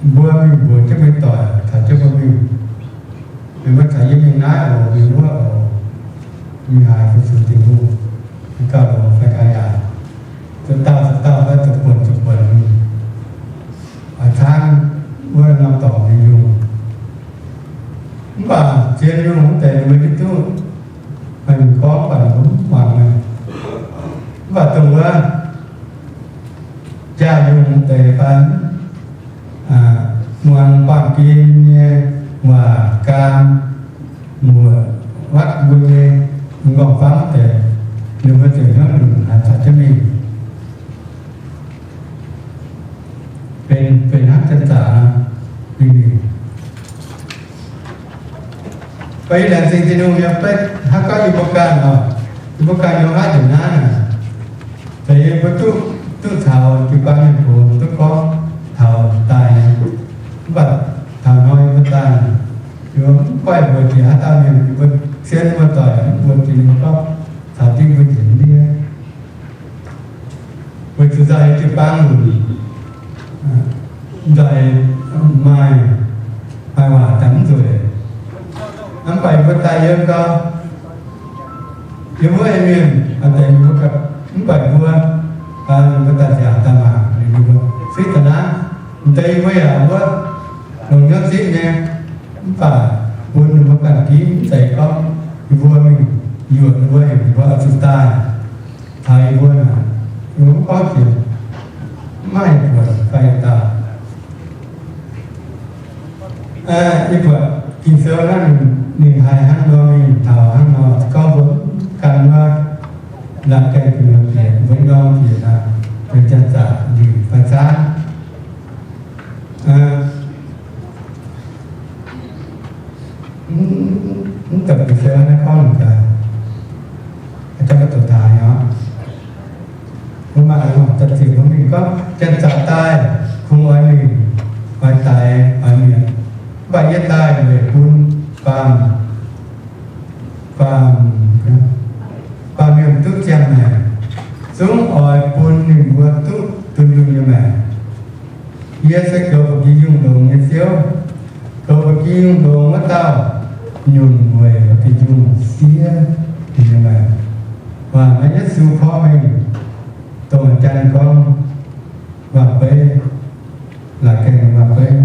mbuo mingh mbuox jienv mbuo nyei doic caux jienv mbuo mingh. Mbuo caux yie mingh naaiv oc, mingh wuov oc, mingh haaix fu-sux Tin-Hungh, gauh longx fai gauh yaauc, zuqc dauh zuqc dauh fai zuqc buonc zuqc buonc mingh, oix caangv wuov norm dorngx nyei yungh. Mv baac zien yungh wuov deix ninh mbuo hiuv duqv, meih mingh gorngv mv baac ninh mbuo mv muangx meih. Mv baac dongh wuov jaa-yungh deix fai muangx baamh gen nyei waac, gaam, muoc, watv mbuo nyei m'nqorngv famv deix, ninh mbuo ziouc hnyouv lunc haaix zanc jienv mingh. Benx, benx hnangv janx-zaqc nor, mingh mingh. Mv baac yie laengz zingh Tin-Hungh nyei, hnangv gorngv yie mbuo ganh oc, yie mbuo ganh yiem naaiv nzunc naaiv, zeiz yie mbuo duqv, duqv caux jiu-baang mienh gox, duqv gorngv taux daaih nyei. Mv baac taux hnoi yie mbuo daaih, yie mbuo mv goiv mbuox jiex haaix dauh mienh, yie mbuo zien mbuo doic mv mbuox jiex ninh mbuo gorngv caux diuv mbuo njiec ndiev. Weic zuqc nzauh heix jiu-baang lunc, nzauh heix maaih, maaih waac daaih mv nzueic. Mv baac yie mbuo daaih yiem gau, yiem wuov hei mienh, deix mv baac mbuo, mbuo daaih ziangh daaih mangc ninh mbuo, suiv daaih naaiv, m'deix yie mbuo yaac wuov longc hnyouv zipv nyei, mv baac bun ninh mbuo ganh ginv mv zeiz gorngv yie mbuo mingh yuoqc ninh mbuo heuc ninh mbuo oix zuqc daaih taux yie mbuo naaic, yie mbuo mv gorngv jiex, mv maaih yietc buonc fai yietc dauh. Yie buatc Ging-Sou naaiv ninh haiz hnangv nor, ninh taux hnangv nor, gorngv mbuo gan wuov laangz gaengh gu'nyuoz bieqc, mbuo nyei norm bieqc naaic, benx janx-zaqc ndiuc fai zaanv. Mv, mv, mv deix Ging-Sou naaiv gorngv gaax, aa, mv deix taaix nyei, mbuo maaih da'ziepc mbuo mingh gorngv, janx-zaqc daaih kungx oix mingh, oix daix, oix mietc. Mv baac yie daaih weic bun baamh, baamh, baamh mienh duqv ziangh maengc, zungv oix bun ninh mbuo duqv dunh yunh nyei maengc. Yie se goux ba'gi yungh longx nyei Ziouv. Goux ba'gi yungh longx wuov dauh nyunc weic ba'gi yungh siev ninh nyei maengc. Waac naaiv Yesu porv mengh dongh janx gorngv waac-beiv, laaic gaengh waac-beiv.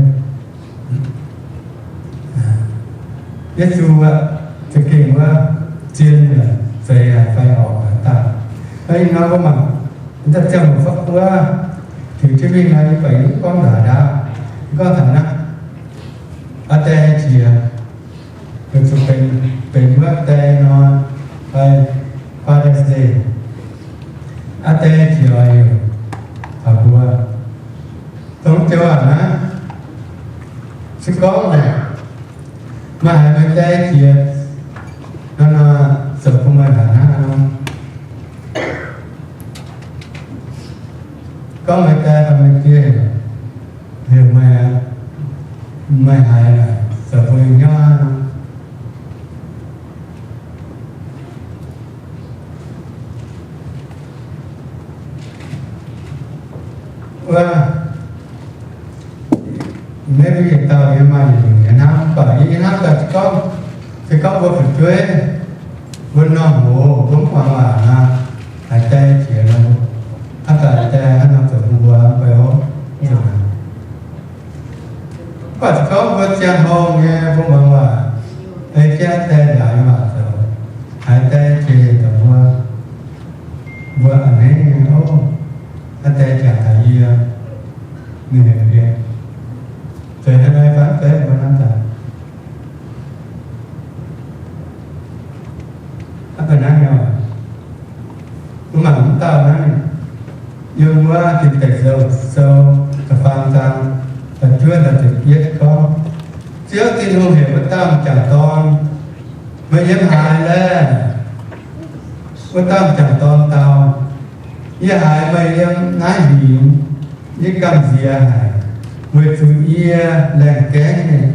Yesu aqv, za'gengh wuov zien yaac zeiz yaac fai horpc haaix dauh. Ih hnoi mbuo mangc, da'ziangh hoc wuov, tiux jienv mingh nor, yie buatc yie mv gorngv ndaaix ndaauv, yie gorngv taux naaiv, aa, die jiex, weic zuqc benx, benx wuov die nor, fai Father's Day, aa, die jiex oix heuc taux mbuo dongh joux aac naaiv, se gorngv maaih haiz meih die jiex nor, nor, zoux bun meih haiz hnangv nor. Gorngv meih die fai meih die heuc meih, meih haiz naaic zoux bun meih hnyouv hnangv nor. Wuov, maiv yietc dauh yie maaih yietc nyungc nyei hnamv, mv baac yie nyei hnamv daaih se gorngv, se gorngv mbuo fu'jueiv, mbuo norm hoz mbuo mv muangx waac nor, haiz die jiex nor, hnangv daaih die hnangv nor zoux bun mbuo mv bei hov. Mv baac se gorngv mbuo ziangh hoc nyei mbuo muangx waac, ei jienv die njaaux nyei waac zoux, haiz die jiex heuc daaih mbuo, mbuo a'hneiv nyei, ov, aa, die jangx taux yie, ninh heuc yie, zeiz hnangv naaiv fai mv zeiz mbuo hnamv daaih. Hnangv naaiv nyei, mbuo mangc mv dauh naaiv, yiem wuov Ging-Deic Sou, sou da'faam zaang, da'juov da'ziepc yietv gorngv, Ziouv Tin-Hungh heuc wuov dauh m'jangc dorn, Meih yiem haaix laeh? Wuov dauh m'jangc dorn dau, Yie haiz meih yiem naaiv hingx, yie gamh nziex haic, weic zuqc yie laengh gaengv nyei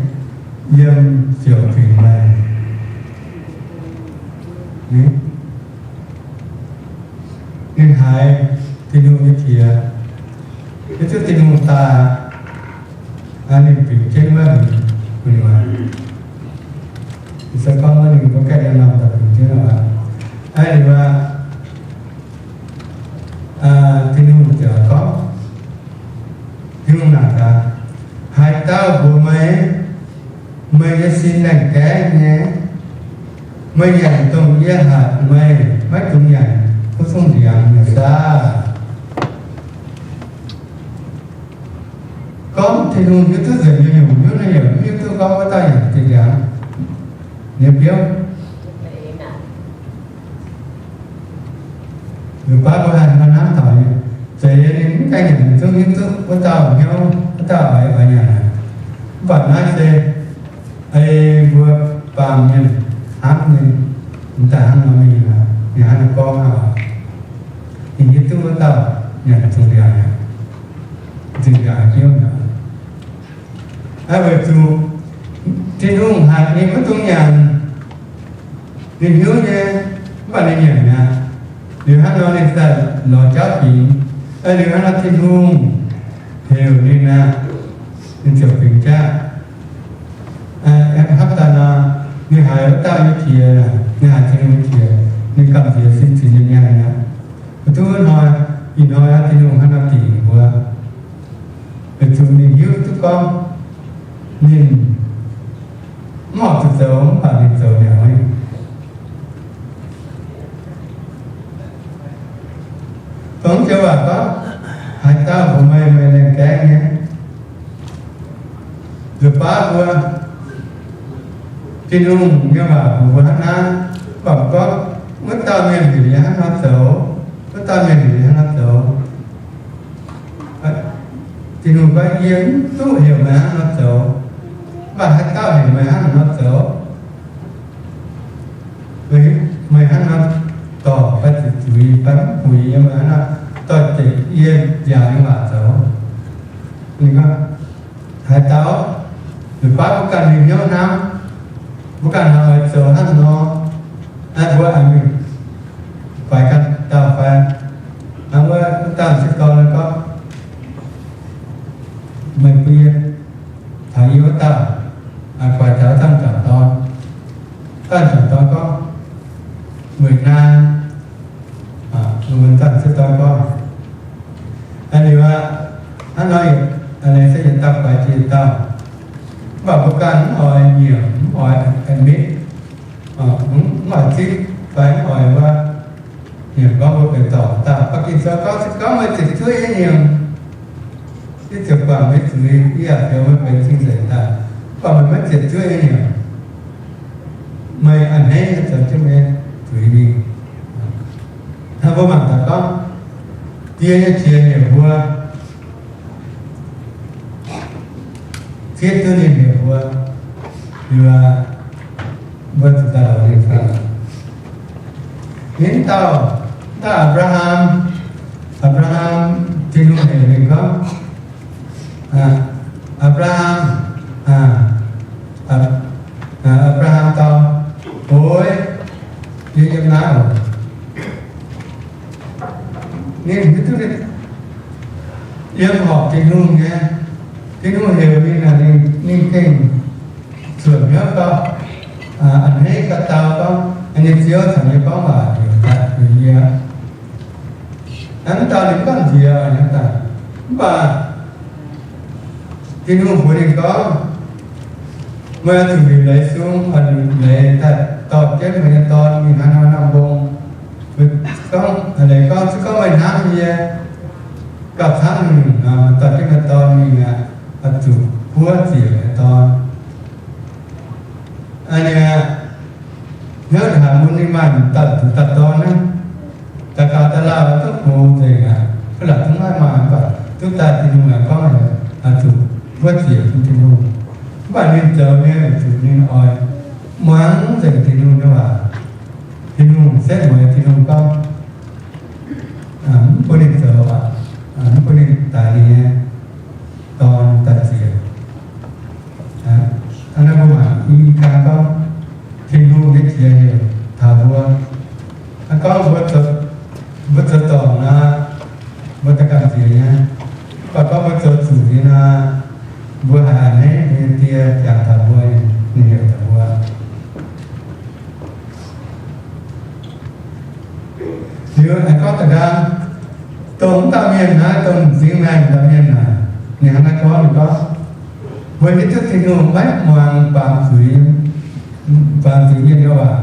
yiem ziouc fingx meih. Ninh haiz Tin-Hungh nyei qiex, hiuv duqv Tin-Hungh daaih, ninh bingx jienv wuov gu'nyuoz. Se gorngv wuov ninh mbuo gaengh yiem norm daaih bingx jienv aqv. Aa, ninh mbuo Tin-Hungh ziouc gorngv, Tin-Hungh naaic gaax, Haaix dauh mbuox meih, meih nyei sin laengh gaengv nyei? Meih nyanc dongh yie hatc meih maiv dungx nyanc kuv zungv ndiangx nyei saah? Tin-Hungh hiuv duqv nzengc nyei nyungc, hiuv naaiv yaac mv hiuv duqv gorngv wuov dauh yaac zinh ndaangc nyei biouv. Liuz baav mbuo haih hnamv taux nyei, zeiz yie ninh mv gaengh nyanc zungv hiuv duqv wuov dauh hnyouv, wuov dauh oix, oix nyanc haic. Mv baac naaiv se ei mbuo baamh mienh hnamv nyei, m'daaih hnangv nor mingh, ninh hnangv nor gorngv hnangv oc. Ninh hiuv duqv wuov dauh nyanc zinh ndaangc, zinh ndaangc hnyouv mi'aqv. Aa, weic zuqc Tin-Hungh haiz ninh maiv dungx nyanc, ninh hiuv nyei, mv baac ninh nyanc mi'aqv. Liuz hnangv nor ninh daaih lorz jauv bingx. Liuz hnangv nor Tin-Hungh heuc ninh aqv, ninh ziouc bingx jaav. Hnamv daaih nor, ninh haiz wuov dauh nyei qiex, ninh haiz Tin-Hungh nyei qiex, ninh gamh nziex sin zinx nyei nyaanh aqv. Mv duqv hnoi, ih hnoi aqv, Tin-Hungh hnangv nor dingc mbuo. Weic zuqc ninh hiuv duqv gorngv ninh mv horpc zuqc zoux, mv baac ninh zoux mi'aqv. Dongh joux waac gorngv, haaix dauh mbuox meih, meih laengh gaengh nyei. Nzunc baav mbuo Tin-Hungh nyei waac mbuox mbuo hnangv naaiv, mv baac gorngv wuov dauh mienh heuc yie hnangv nor zoux, wuov dauh mienh heuc yie hnangv nor zoux. Tin-Hungh gorngv, yie mv duqv heuc meih hnangv nor zoux, mv baac haaix dauh heuc meih hnangv nor zoux, meih hnangv nor dorh fai ziqc zuiz fai mv puix yie, meih hnangv nor doix-dekc yie nziaaux nyei waac zoux. Ninh gorngv, haaix dauh, nzunc baav mbuo ganh mingh hnyouv hnamv, mbuo ganh oix zoux hnangv nor, naaiv mbuo aengx mingh faix ganh dauh fai? Hnangv wuov dauh m'sieqv dorn gorngv, meih bun yie taux yie wuov dauh, guaix taux wuov dauh m'jangc dorn. Dauh m'jangc dorn gorngv, weic naaiv, wuov dauh m'sieqv dorn gorngv, aa, liuz aqv, hnangv nor, aa, se yietc dauh guaix jiex yietc dauh. Mv baac mbuo ganh mv oix nyiemc, mv oix admit, mv oix zipv fai mv oix wuov, nyiemc gorngv mbuo benx dorngc dauh. Ba'gi zoux gorngv, se gorngv meih ziepc zuoqv yie nyiemc, yie ziouc guangc meih zuiz, yie yaac zoux meih benx cing-nzengc daaih. Mv baac meih maiv ziepc zuoqv yie nyiemc, meih a'hneiv nyei zoux jienv meih zuiz mingh. Hnangv mbuo mangc gaax gorngv, die nyei qiex heuc mbuo, zieqv duqv ninh heuc mbuo, liuz mbuo zuqc daaih lorz ninh fai? Ninh dauh, dauh Apc^laa^ham, Apc^laa^ham, Tin-Hungh heuc ninh gorngv, Apc^laa^ham, Apc^laa^ham dau, Oix, yie yiem naaiv oc. Ninh hiuv duqv ninh yiem horpc Tin-Hungh nyei. Tin-Hungh heuc ninh, ninh gengh zuotc hnyouv gau, a'hneiv gau dau gorngv, ninh Ziouv caux yie gorngv waac heuc daaih heuc yie. Hnangv dauh ninh mv gamh nziex hnangv daaih. Mv baac Tin-Hungh mbuox ninh gorngv, meih oix zuqc liuc leiz sung, oix liuc leiz daaih dorh jienv meih nyei dorn mingh haaix norm norm mbong. Gorngv, leiz gorngv, se gorngv meih hnamv yie gauh camv nyungc nor, dorh jienv meih dorn mingh aqv, oix zuqc buov ziec meih nyei dorn. Aa, ninh aqv, hnyouv haaix mun ninh maaih daaih zuqc daaih dorn naaiv, daaih gaux daaih lauh duqv gox nzengc aqv. Fu laatc zungv maiv maaih, mv baac duqv daaih Tin-Hungh aqv gorngv oix zuqc buov ziec bun Tin-Hungh. Mv baac ninh zoux nyei weic zuqc ninh oix muangx nzengc Tin-Hungh nyei waac. Tin-Hungh setv mueiz, Tin-Hungh gorngv, mv bun ninh zoux, mv bun ninh daix ninh nyei dorn daaih ziec. Hnangv naaiv mbuo mangc i ganh gorngv, Tin-Hungh nyei qiex heuc taux mbuo. Hnangv gorngv mbuo zoux, mbuo zoux dorngc nor, mbuo daaih gamh nziex nyei. Mv baac gorngv mbuo zoux zuqc nyei nor, mbuo haiz a'hneiv mbuo nyei Die jangx taux mbuo, ninh heuc taux mbuo. Liuz aengx gorngv da'nqaang, dongh wuov dauh mienh naaiv, dongh m'zing maengh dauh mienh naaic, ninh hnangv naaiv gorngv, ninh gorngv, mbuo hiuv duqv Tin-Hungh maiv muangx baamz zuiz, baamz zuiz mienh nyei waac.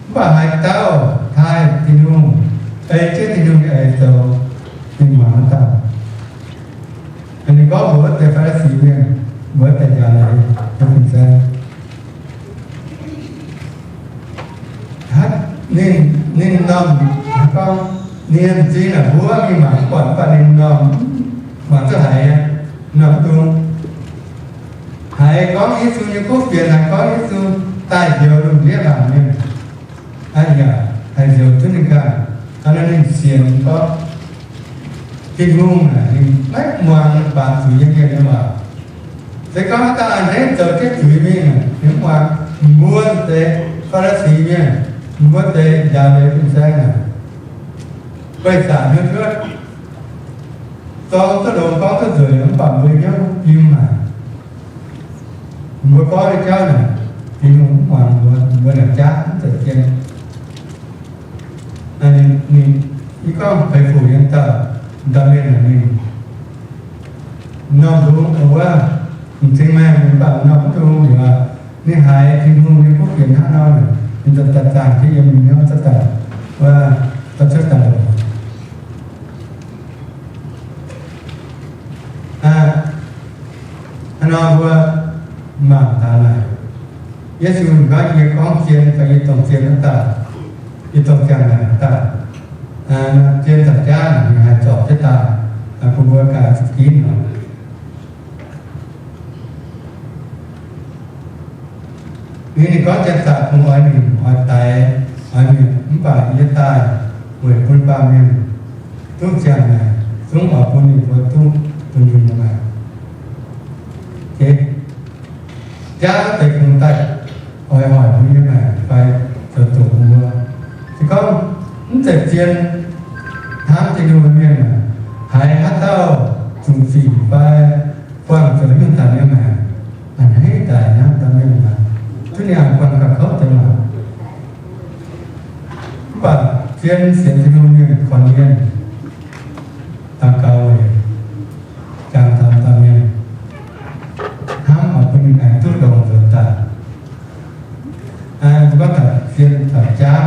Mv baac haaix dauh taaih Tin-Hungh, ei jienv Tin-Hungh nyei eix zoux, ninh muangx wuov dauh. Ninh gorngv mbuox wuov deix Faa^li^si mienh, mbuox wuov deix njaaux leiz nyei fin-saeng. Hnangv ninh, ninh normh, hnangv gorngv ninh m'zing naaic mbuov mingh mangc mv buatc, mv baac ninh normh, mangc duqv haiz, normh mv dungx haiz gorngv Yesu nyei kuv fienx, haiz gorngv Yesu daaih njoux lungh ndiev mangc mienh. Aa yaac haih njoux duqv ninh ganh. Hnangv naaic ninh sienx gorngv Tin-Hungh naaic ninh maiv muangx baamz zuiz nyei mienh nyei waac. Se gorngv haaix dauh a'hneiv zoux jienv zuiz mingh, ninh mv muangx. Mbuo deix Faa^li^si mienh, mbuo deix njaaux leiz fin-saeng naaic, beiv zanc hnyouv cuotv, zorng duqv longx, gorngv duqv nzueic, mv baac mbuo hnyouv fim maah. Mbuo gorngv nyei jauv naaic, Tin-Hungh mv muangx mbuo, mbuo naaic jaav mv zeiz zien. Ninh, ninh, yie gorngv Peix Fuc nyei dauh, dauh mienh naaic ninh normh ndung wuov, m'zing maengh mingh, mv baac normh mv dungx liuz, ninh haiz Tin-Hungh nyei kuv fienx hnangv nor, ninh daaih zaangh jienv yiem ninh hnyouv, daaih, wuov, daaih cuotv daaih longx. Hnangv nor mbuo mangc taux naaic, Yesu ninh gorngv, yie gorngv zien fai yie dongh zien wuov dauh, yie dongh ziangh naaic wuov dauh, zien taux jaav naaic ninh haih zorpc jienv daaih bun mbuo ganh zuqc ginv nor. Ninh, ninh gorngv janx-zaqc kungx oix nimc oix daix oix mietc, mv baac yie daaih weic bun baamh mienh duqv ziangh maengc, zungv oix bun ninh mbuo duqv bun yie mbuo maengc. Jaav wuov deix kungx daaih oix hoic mbuo nyei maengc fai zoux doqc mbuo. Se gorngv mv zeiz zien hnamv Tin-Hungh nyei mienh, haiz haaix dauh zuqc zingc fai buangh zoux nyungc daaih nyei maengc, a'hneiv daic hnangv dauh mienh maah. Duqv ninh aqc buangh gauh kouv deix maah. Mv baac zien sienx Tin-Hungh mienh korv-lienh daux gaux weic jangx taux dauh mienh, hnamv oix bun ninh aengx duqv longx nzuonx daaih. Mbuo gorngv taux zien taux jaav,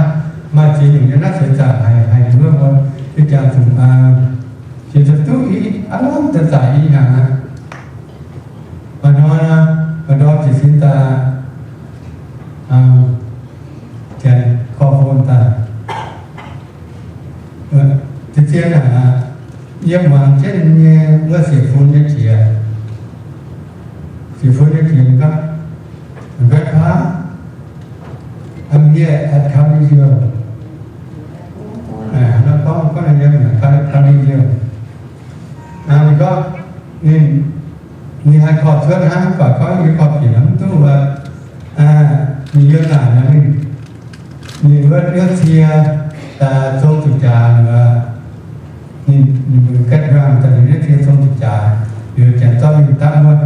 maaih ziex nyungc nyei naaiv seix zaangc haiz, haiz nduov mbuo, yie jangx zuqc jiex duqv duqv i, aav lamh daaih zaac i hnyangx aqv. Maaih ndorm, maaih ndorm jiez sin daaih, janx korv fon daaih, zien-zien aqv, yiem muangx jienv nyei wuov siec fun nyei qiex, siec fun nyei qiex gorngv, Grandpa, I'm here at Calvary Hill. Gorngv, gorngv yiem Calvary Hill. Ninh gorngv, ninh, ninh haih korv cuotv hnangv, mv baac gorngv yie korv-piex mv duqv wuov, ninh yiem naaic nor, ninh, ninh wuov hnyouv cie daaih zong zuqc jaax wuov, ninh, ninh mbuo gaeqv njuangh daaih, ninh hnyouv cie zong zuqc jaax, liuz janx zorqv ninh dapv wuov,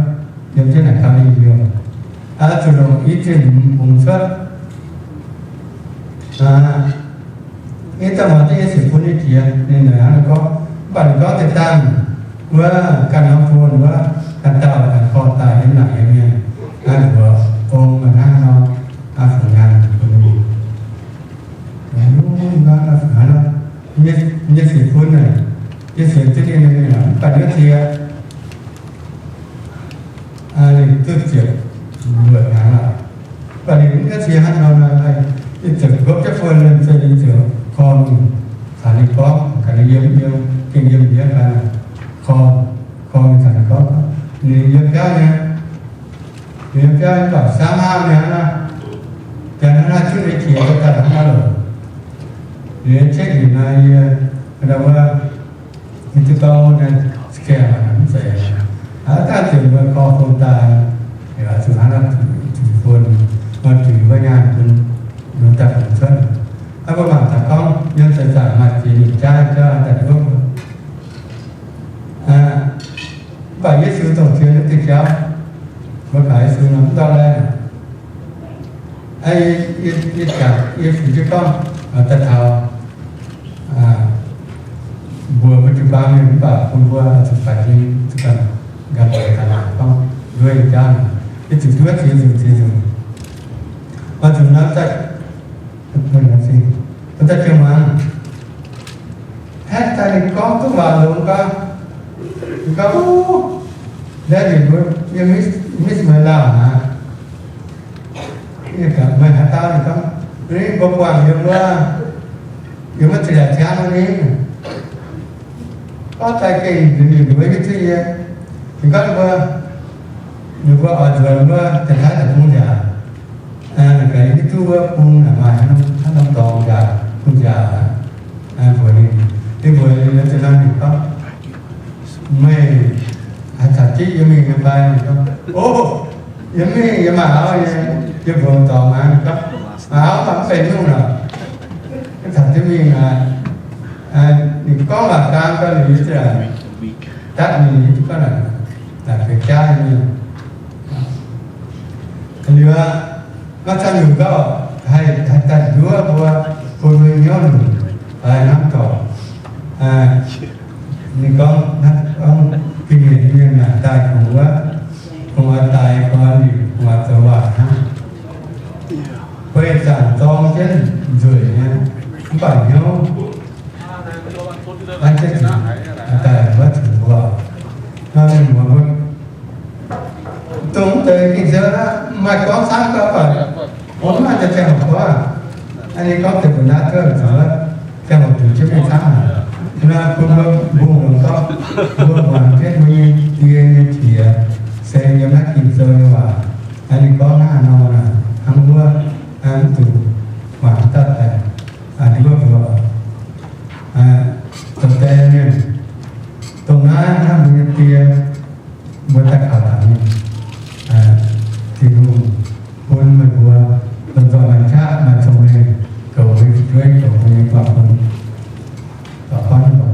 yiem jienv naaic Calvary Hill. Zuqc longc i zienh hmz bungx cuotv. Ih zanc muangx jienv yie siec fun nyei qiex, ninh naaic hnangv gorngv, mv baac ninh gorngv zinh dangh wuov ganh norm fun wuov, ganh dauh ganh korv daaih yiem naaic nyei mienh, naaiv mbuox ong hnangv nor, aa, fungx nyaanh bun ninh. Nyei siec fun naaic, yie sienx jienv ninh, mv baac ninh cie, ninh duqv ziepc luoqc hnyangx aqv. Mv baac ninh mv cie hnangv nor, ninh ziouc nqopv jienv fun, ninh ziouc korv mingh caux ninh gorngv, caux ninh yiem, yiem, gengh yiem mbienv fai, korv, korv mingh caux ninh gorngv, ninh yiem biauv nyei, ninh yiem biauv nyei, mv baac samv hnangv nyei hnangv naaiv, janx hnangv naaiv zunv nyei qiex daaih hnangv naaiv loc. Ninh check ninh naaiv yie, wuov, ninh duqv gorngv naaiv scan mv zeiz, aa, daaih ziouc mbuo korv fon daaih, zuqc hnangv naaiv zuqc fon, mbuo zuqc wuov nyaanh bun, bun daaih fungx cuotv. Aa, mbuo mangc taux gorngv yiem seix zaangc maaih ziex nyungc jaav, jaav daaih nduov mbuo. Mv baac Yesu dongh zien wuov diuh jauv, mbuo kaux Yesu nor mv ndortv laeh. Yie, yie jangx, yie fu'jueiv gorngv, daaih taux mbuox mbuo jiu-baang mienh mv baac bun mbuo zuqc baeqc hing, zuqc ganh, ganh baeqc ganh gorngv nduov nyei jauv, yie zuqc nduov ziex nzunc, ziex nzunc. Oix zuqc nor daaih, mbuo daaih jiex muangx, haeqv daaih ninh gorngv duqv waac longx gaax, ninh gorngv, Naaiv ninh mbuo yiem Miss, Miss Mei Lauh naaic, meih haaix dauh? Ninh gorngv, ninh mbuo buangh yiem wuov, yiem wuov zinh ndaangc ciangv wuov ni. Gorngv daaih gengh ninh mbuo hiuv duqv yie. Ninh gorngv ninh mbuo, ninh mbuo oix nzuonx wuov Janx-Taiv deic-bung nziaauc, ninh gaax hiuv duqv wuov bung naaic maaih haaix norm dorngx nziaauc, bung nziaauc aqv. Mbuox ninh, ninh mbuox ninh nor, ninh gorngv, meih haaix caux jienv yie mingh nyei fai? Ninh gorngv, o, yie mingh, yie maaih auv nyei, yie mbuox dorngx aqv. Ninh gorngv, maaih auv mv benx nyungc lorqc. Mv caux jienv mingh aqv. Ninh gorngv waac dang gau liuz, yie ziouc dapv ninh, yie gorngv naaic, naaic ga'jaav nyei mienh. Liuz aqv, maiv caux nyungc gauh haih, haih daaih nduov mbuo, bun mbuo hnyouv lunc, haih hnamv dorngc. Ninh gorngv, gorngv ga'nyiec mienh naaic daaih kungx wuov, kungx oix daix, kungx oix liuc, kungx oix zoux waaic hnangv. Beiv zanc zorng jienv nzueic nyei, mv baac hnyouv maiv jienv zuqc daaih wuov zuqc mbuo. Nor ninh mbuox mbuo, dongh deix Ging-Sou naaiv maaih gorngv camv gau, mv baac mbuo mv maaih deix ziangh hoc gorngv aqv. Ninh gorngv deix mbuo naaiv duqv zuqc, ziangh hoc zuqc jienv mingh camv aqv. Nor bun mbuo mbungh longc gorngv, mbuo muangx jienv mbuo nyei die nyei qiex se yiem naaiv Ging-Sou nyei waac. Ninh gorngv hnangv haaix nor naaic, hnangv wuov, mv zuqc mangc dauh daaih, ninh mbuo mbuox, zoux die mienh, dongh naaiv hnangv mbuo nyei die, mbuo daaih kaux laangz mingh, Tin-Hungh bun meih mbuo lomh nzoih maaih qaqv maaih cong-mengh, goux mbuo nyei fu'jueiv, goux mbuo nyei buangh hmz. Daux buonv mbuo.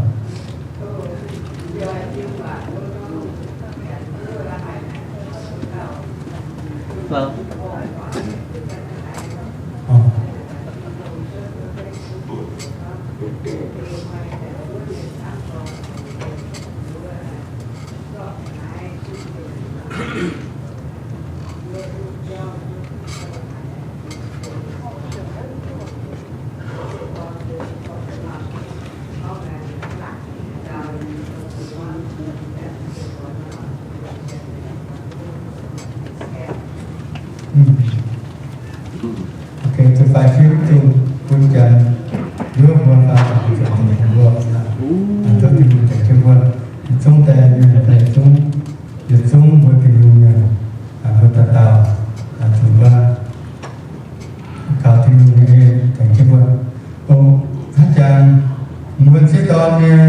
Ok, zuqc faix fim zuqc bun Janx nduov mbuo faaux zuqc Tin-Hungh mbuo, zuqc Tin-Hungh tengx jienv mbuo, yietc zungv die mienh, yietc zungv, yietc zungv mbuo Tin-Hungh mienh, mbuo dauh dauh zuqc mbuo kaux Tin-Hungh nyei en tengx jienv mbuo. Ong, haaix jangx mbuo sieqv dorn nyei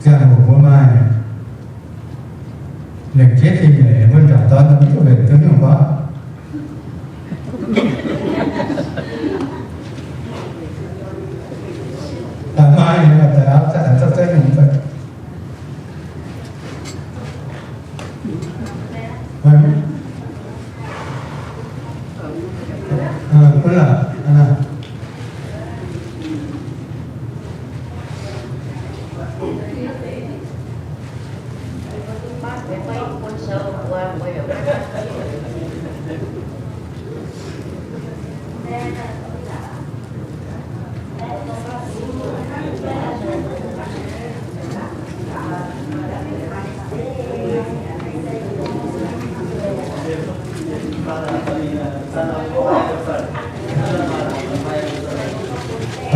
ziangh hoc mbuo maaih lengc jeiv fingx nyeic, mbuo nzaangc dorn mv duqv lengc duqv nyungc gorngv. Daaih maaih nyei, daaih auv zaqc zaqc zaqc nyungc. Gunv laac.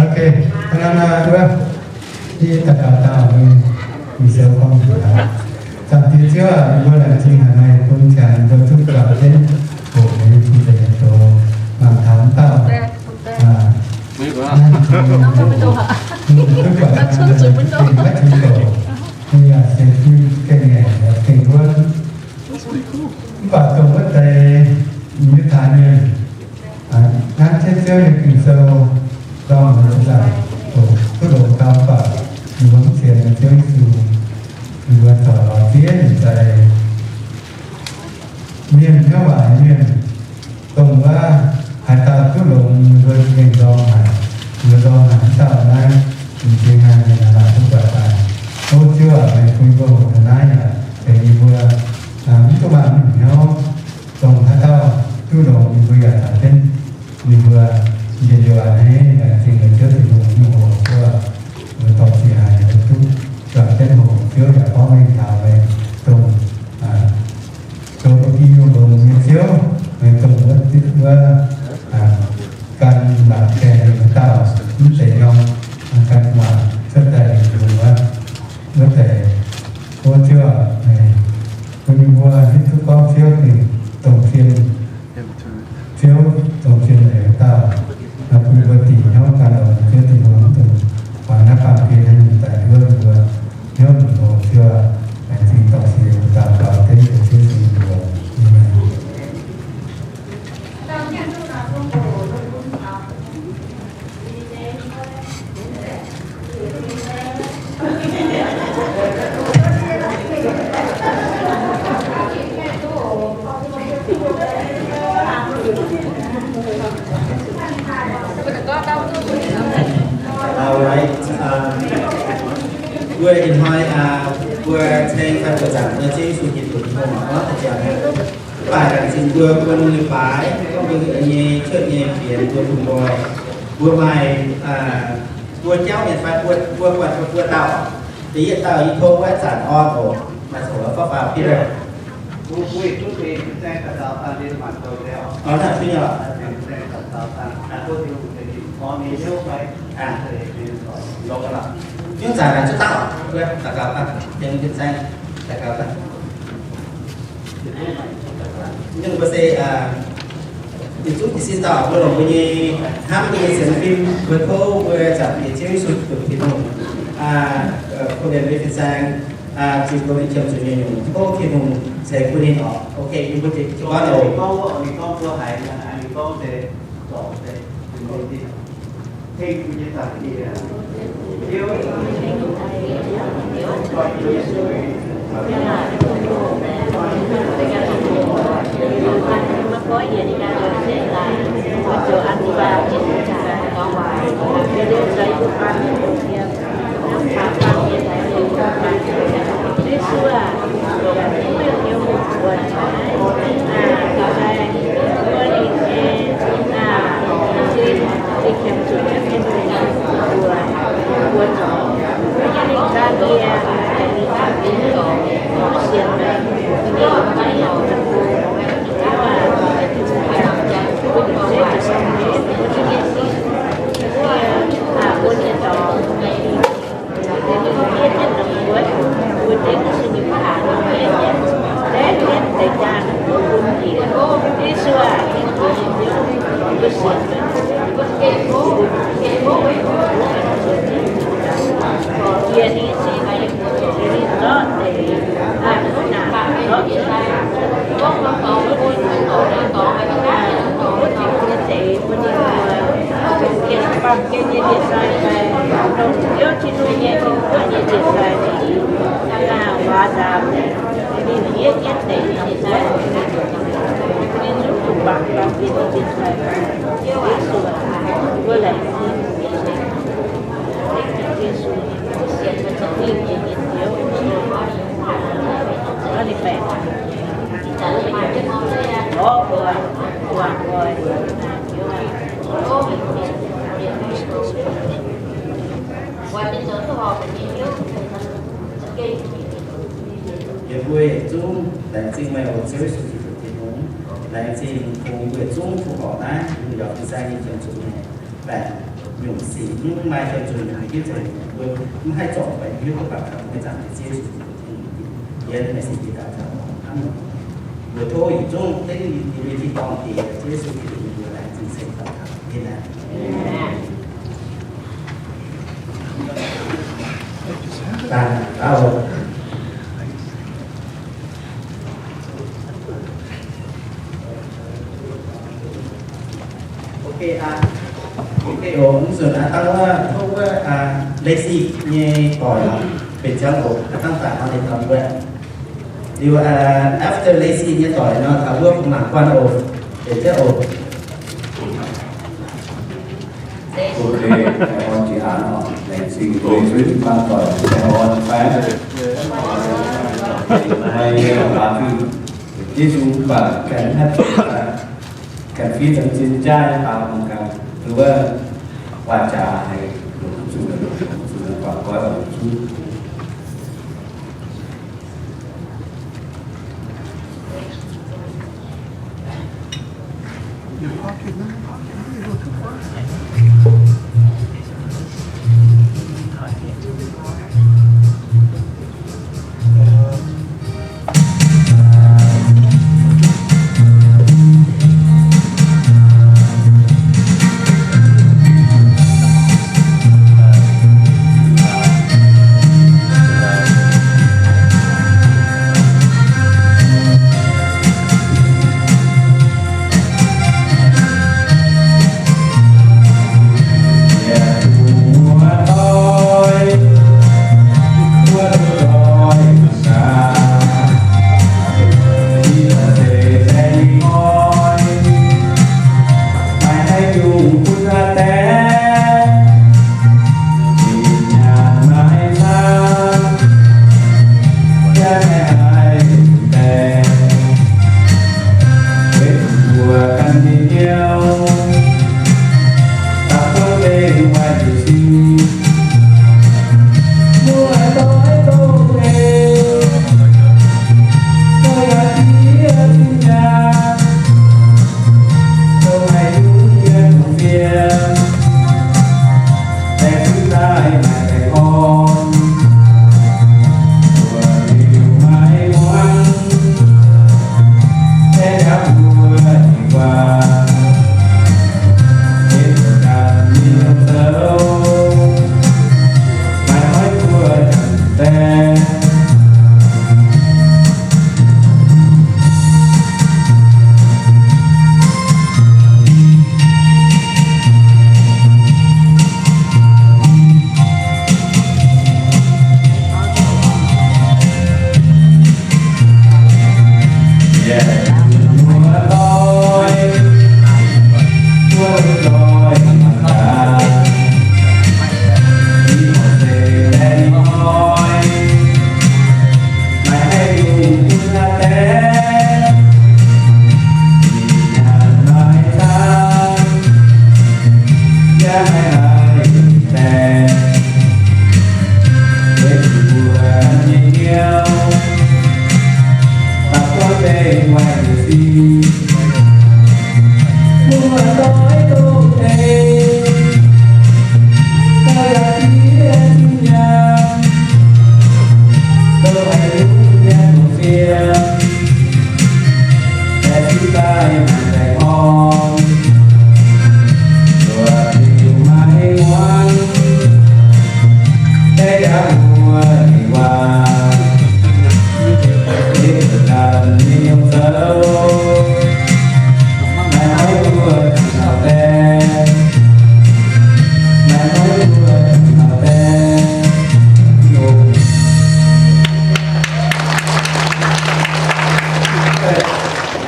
Ok, hnangv naaiv wuov, yie daux gaux dangh mbuo Ging-Sou gorngv, Zaangc Diex Ziouv aac, yie mbuo laengz zingh haic meih bun ziangx mbuo duqv juangc jienv hoqc meih nyei cing-nzengc nyei doz, mangc taux wuov dauh duqv buatc maiv cin-nzengc, ninh yaac sienx fim gengh ngaengc yaac gengh wuonv. Mv baac dongh wuov deix yie taaix mienh, nanv jienv Ziouv nyei Ging-Sou, dorh mbuo caux doqc duqv longx gau, mv baac ninh mbuo mv sienx Ziouv Yesu, ninh mbuo corc lorz ziex nyungc daaih mienh hnyouv waaic mienh, dongh wuov haaix dauh duqv longx, ninh mbuo gengh nzorng haic. Ninh mbuo nzorng haic haaix dauh naaiv, ninh zingh haic, ninh naaic duqv buatc daaih. O Ziouv aac, meih bun mbuo hoqc taux naaiv yaac benx yie mbuo mv duqv maaih hnyouv. Dongh haaix dauh duqv longx, ninh mbuo yaac caux jienv ninh mbuo njien-youh a'hneiv, laengz zingh meih Ziouv Tin-Hungh nyei hoqc Ziouv aac. Mbuo dorh ziec haic, mbuo duqv juangc jienv hoqc Ziouv yaac gorngv mengh taux meih dongh Mbuo ih hnoi, aa, mbuo ceng fai mbuo zaangc mbuo Ziouv Yesu Giduc nyei hungh oc, gorngv deix ziangx, mv baac laengz zingh mbuo bun ninh baaix, gorngv mbuo nyei cuotv nyei fienx mbuo bun mbuo. Mbuo maaih, aa, mbuo jauv mienh fai mbuo, mbuo buatc mbuo dauh. Da'yietv dauh yie tov wuov zanc orn oc, maaih coc wuov Faqv Faaux Peter. Orn naaic fai nyei oc. Aa, nyungc zanc naaic zuqc dauh, wuov daux gaux daaih, tengx fin-saeng daux gaux daaih. Nyungc mbuo se, aa, ninh zungv jiez sin dauh mbuo longc mbuo nyei, hnamv mbuo nyei sienx fim, mbuo tov mbuo zaangc mbuo nyei Ziouv Yesu Giduc Tin-Hungh, aa, korv-lienh mbuo fin-saeng, aa, ziux bun ninh qiemx zuqc nyei nyungc, tov Tin-Hungh ceix bun ninh oc. Ok, yie mbuo jiez gorn oc. Yie mbuo yietc zungv laengz zingh meih oc, Ziouv Yesu Giduc Tin-Hungh. Laengz zingh bun yie mbuo yietc zungv tov horpc naaiv, yie mbuo yaac fin-saeng nyei qiemx zuqc nyei baengc nyungc sic, mv maaih qiemx zuqc nyungc hiuv nzengc, mbuo mv haih zorc baengc hiuv duqv baac taux meih zaangc nyei Ziouv Yesu Giduc Tin-Hungh. Yie naaiv sic jiex daux gaux, aamen. Mbuo tov yietc zungv dengv yie mbuo Tin-dorngh Diex, Ziouv Yesu Giduc, yie mbuo laengz zingh ceng daux gaux. Aamen. Ok, aa, ok, oc, mv nzunc aav dangh wuov, tov wuov, aa, Lacy nyei doic, benx ziangh hoc aav dangh daaih nor, ninh dorn wuov. Liuz, aa, after Lacy nyei doic nor, taux wuov Fungx Laangc Guanh oc, benx ziangh hoc. Ok, orn jiex aqv oc. Laengz zingh Lacy nyei doic, orn fai. Meih nyei baac fingx Yesu mv baac ganh mv haih zoux daaih, ganh fiev zanc zinh jaaix nyei baaux hungh ganh, duqv wuov waac-jaax haic, longc zuqc, longc zuqc guangc goiv longc zuqc.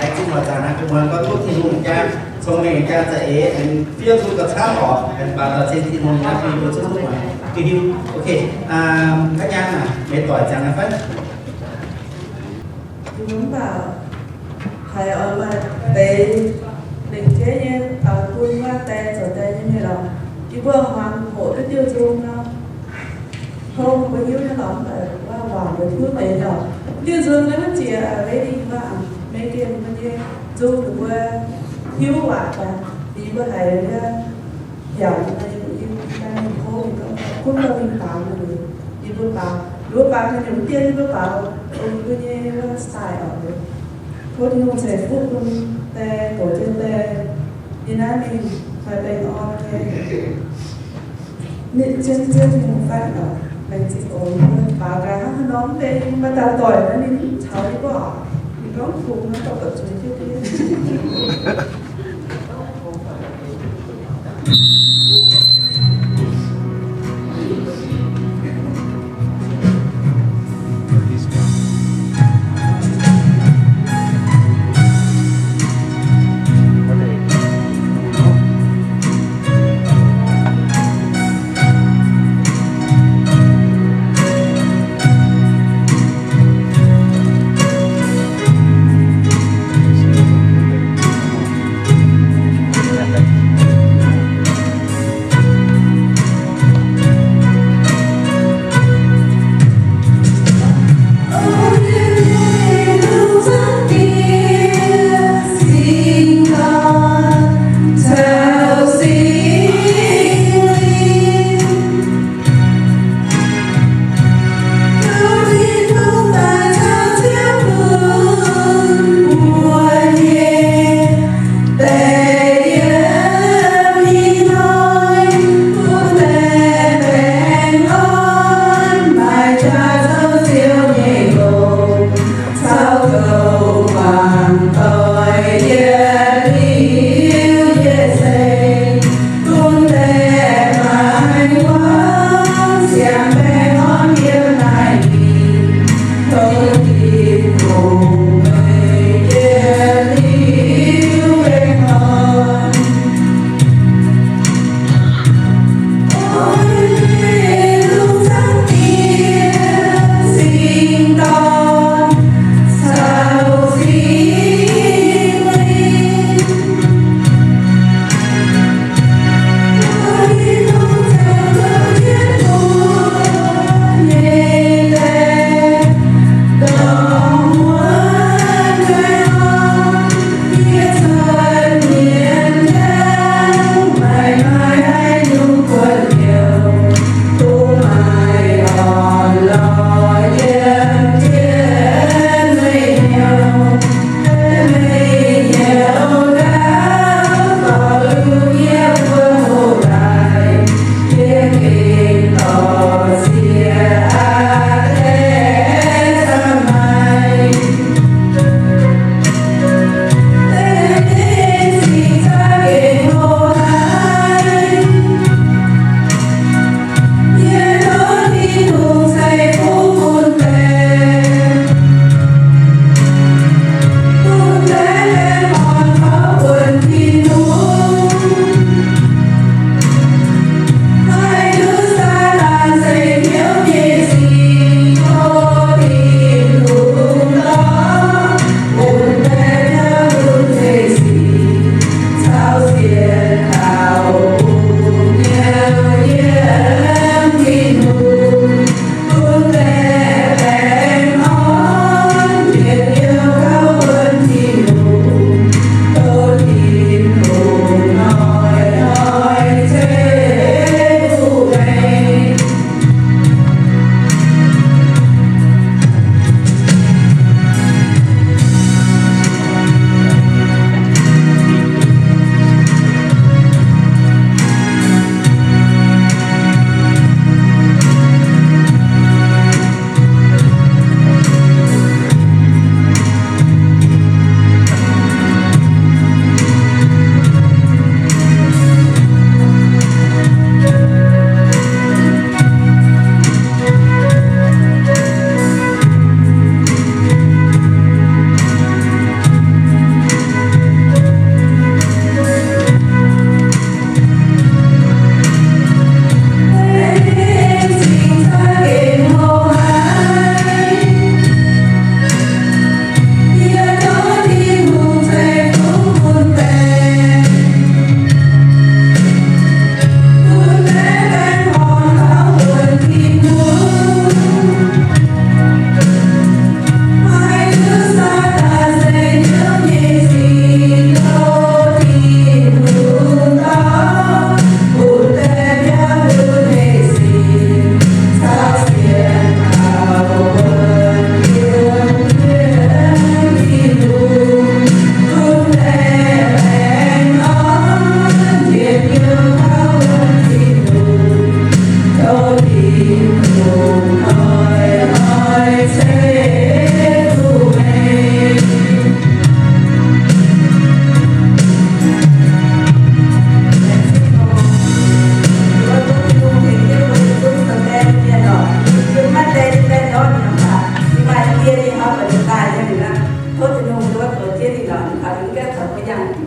Laengz zingh oix zanc naaiv gu'nguaaz gorngv tov Tin-Hungh jaa, cong-mengh jaa za'eix, aengx fiev zuqc gauh camv oc. Aengx baac daaih zinh Tin-Hungh naaiv bun mbuo zungv duqv muangx hiuv. Ok, kaav nyaanh aac, meih doic ziangx naaiv fai? Mv baac haiz oix maaih deix lengc jeiv nyei bun wuov die zoux die nyei mienh lorqc. Yie mbuo hmuangx hoqc duqv diuh nzung nor. Tov mbuo hiuv nyei lorqc, mv baac waac mbuo hiuv deix lorqc. Diuh nzung naaiv maiv jiex lady mv baac Megan mbuo nyei nzung ninh mbuo hiuv waac daaih, yie mbuo haiz wuov biaux nyei, yie mbuo daaih mingh tov ninh gorngv gunv gauh mingh baaux ninh, yie mbuo baaux, ninh mbuo baaux ga'nyungc dien yie mbuo baaux dongh yie mbuo nyei wuov style oc. Tov Tin-Hungh ceix fuqv bun die, doqc jienv die, yie naaiv mingh fai baengh orn nyei. Ninh zien zien Tin-Hungh fatv oc. Laengz zingh oc. Baaux gaax hnangv haaix nor mv bei, maaih dauh doic naaiv ninh mv caux yie mbuo oc. Ninh gorngv fungx naaiv dorh buatc zuiz jienv diev.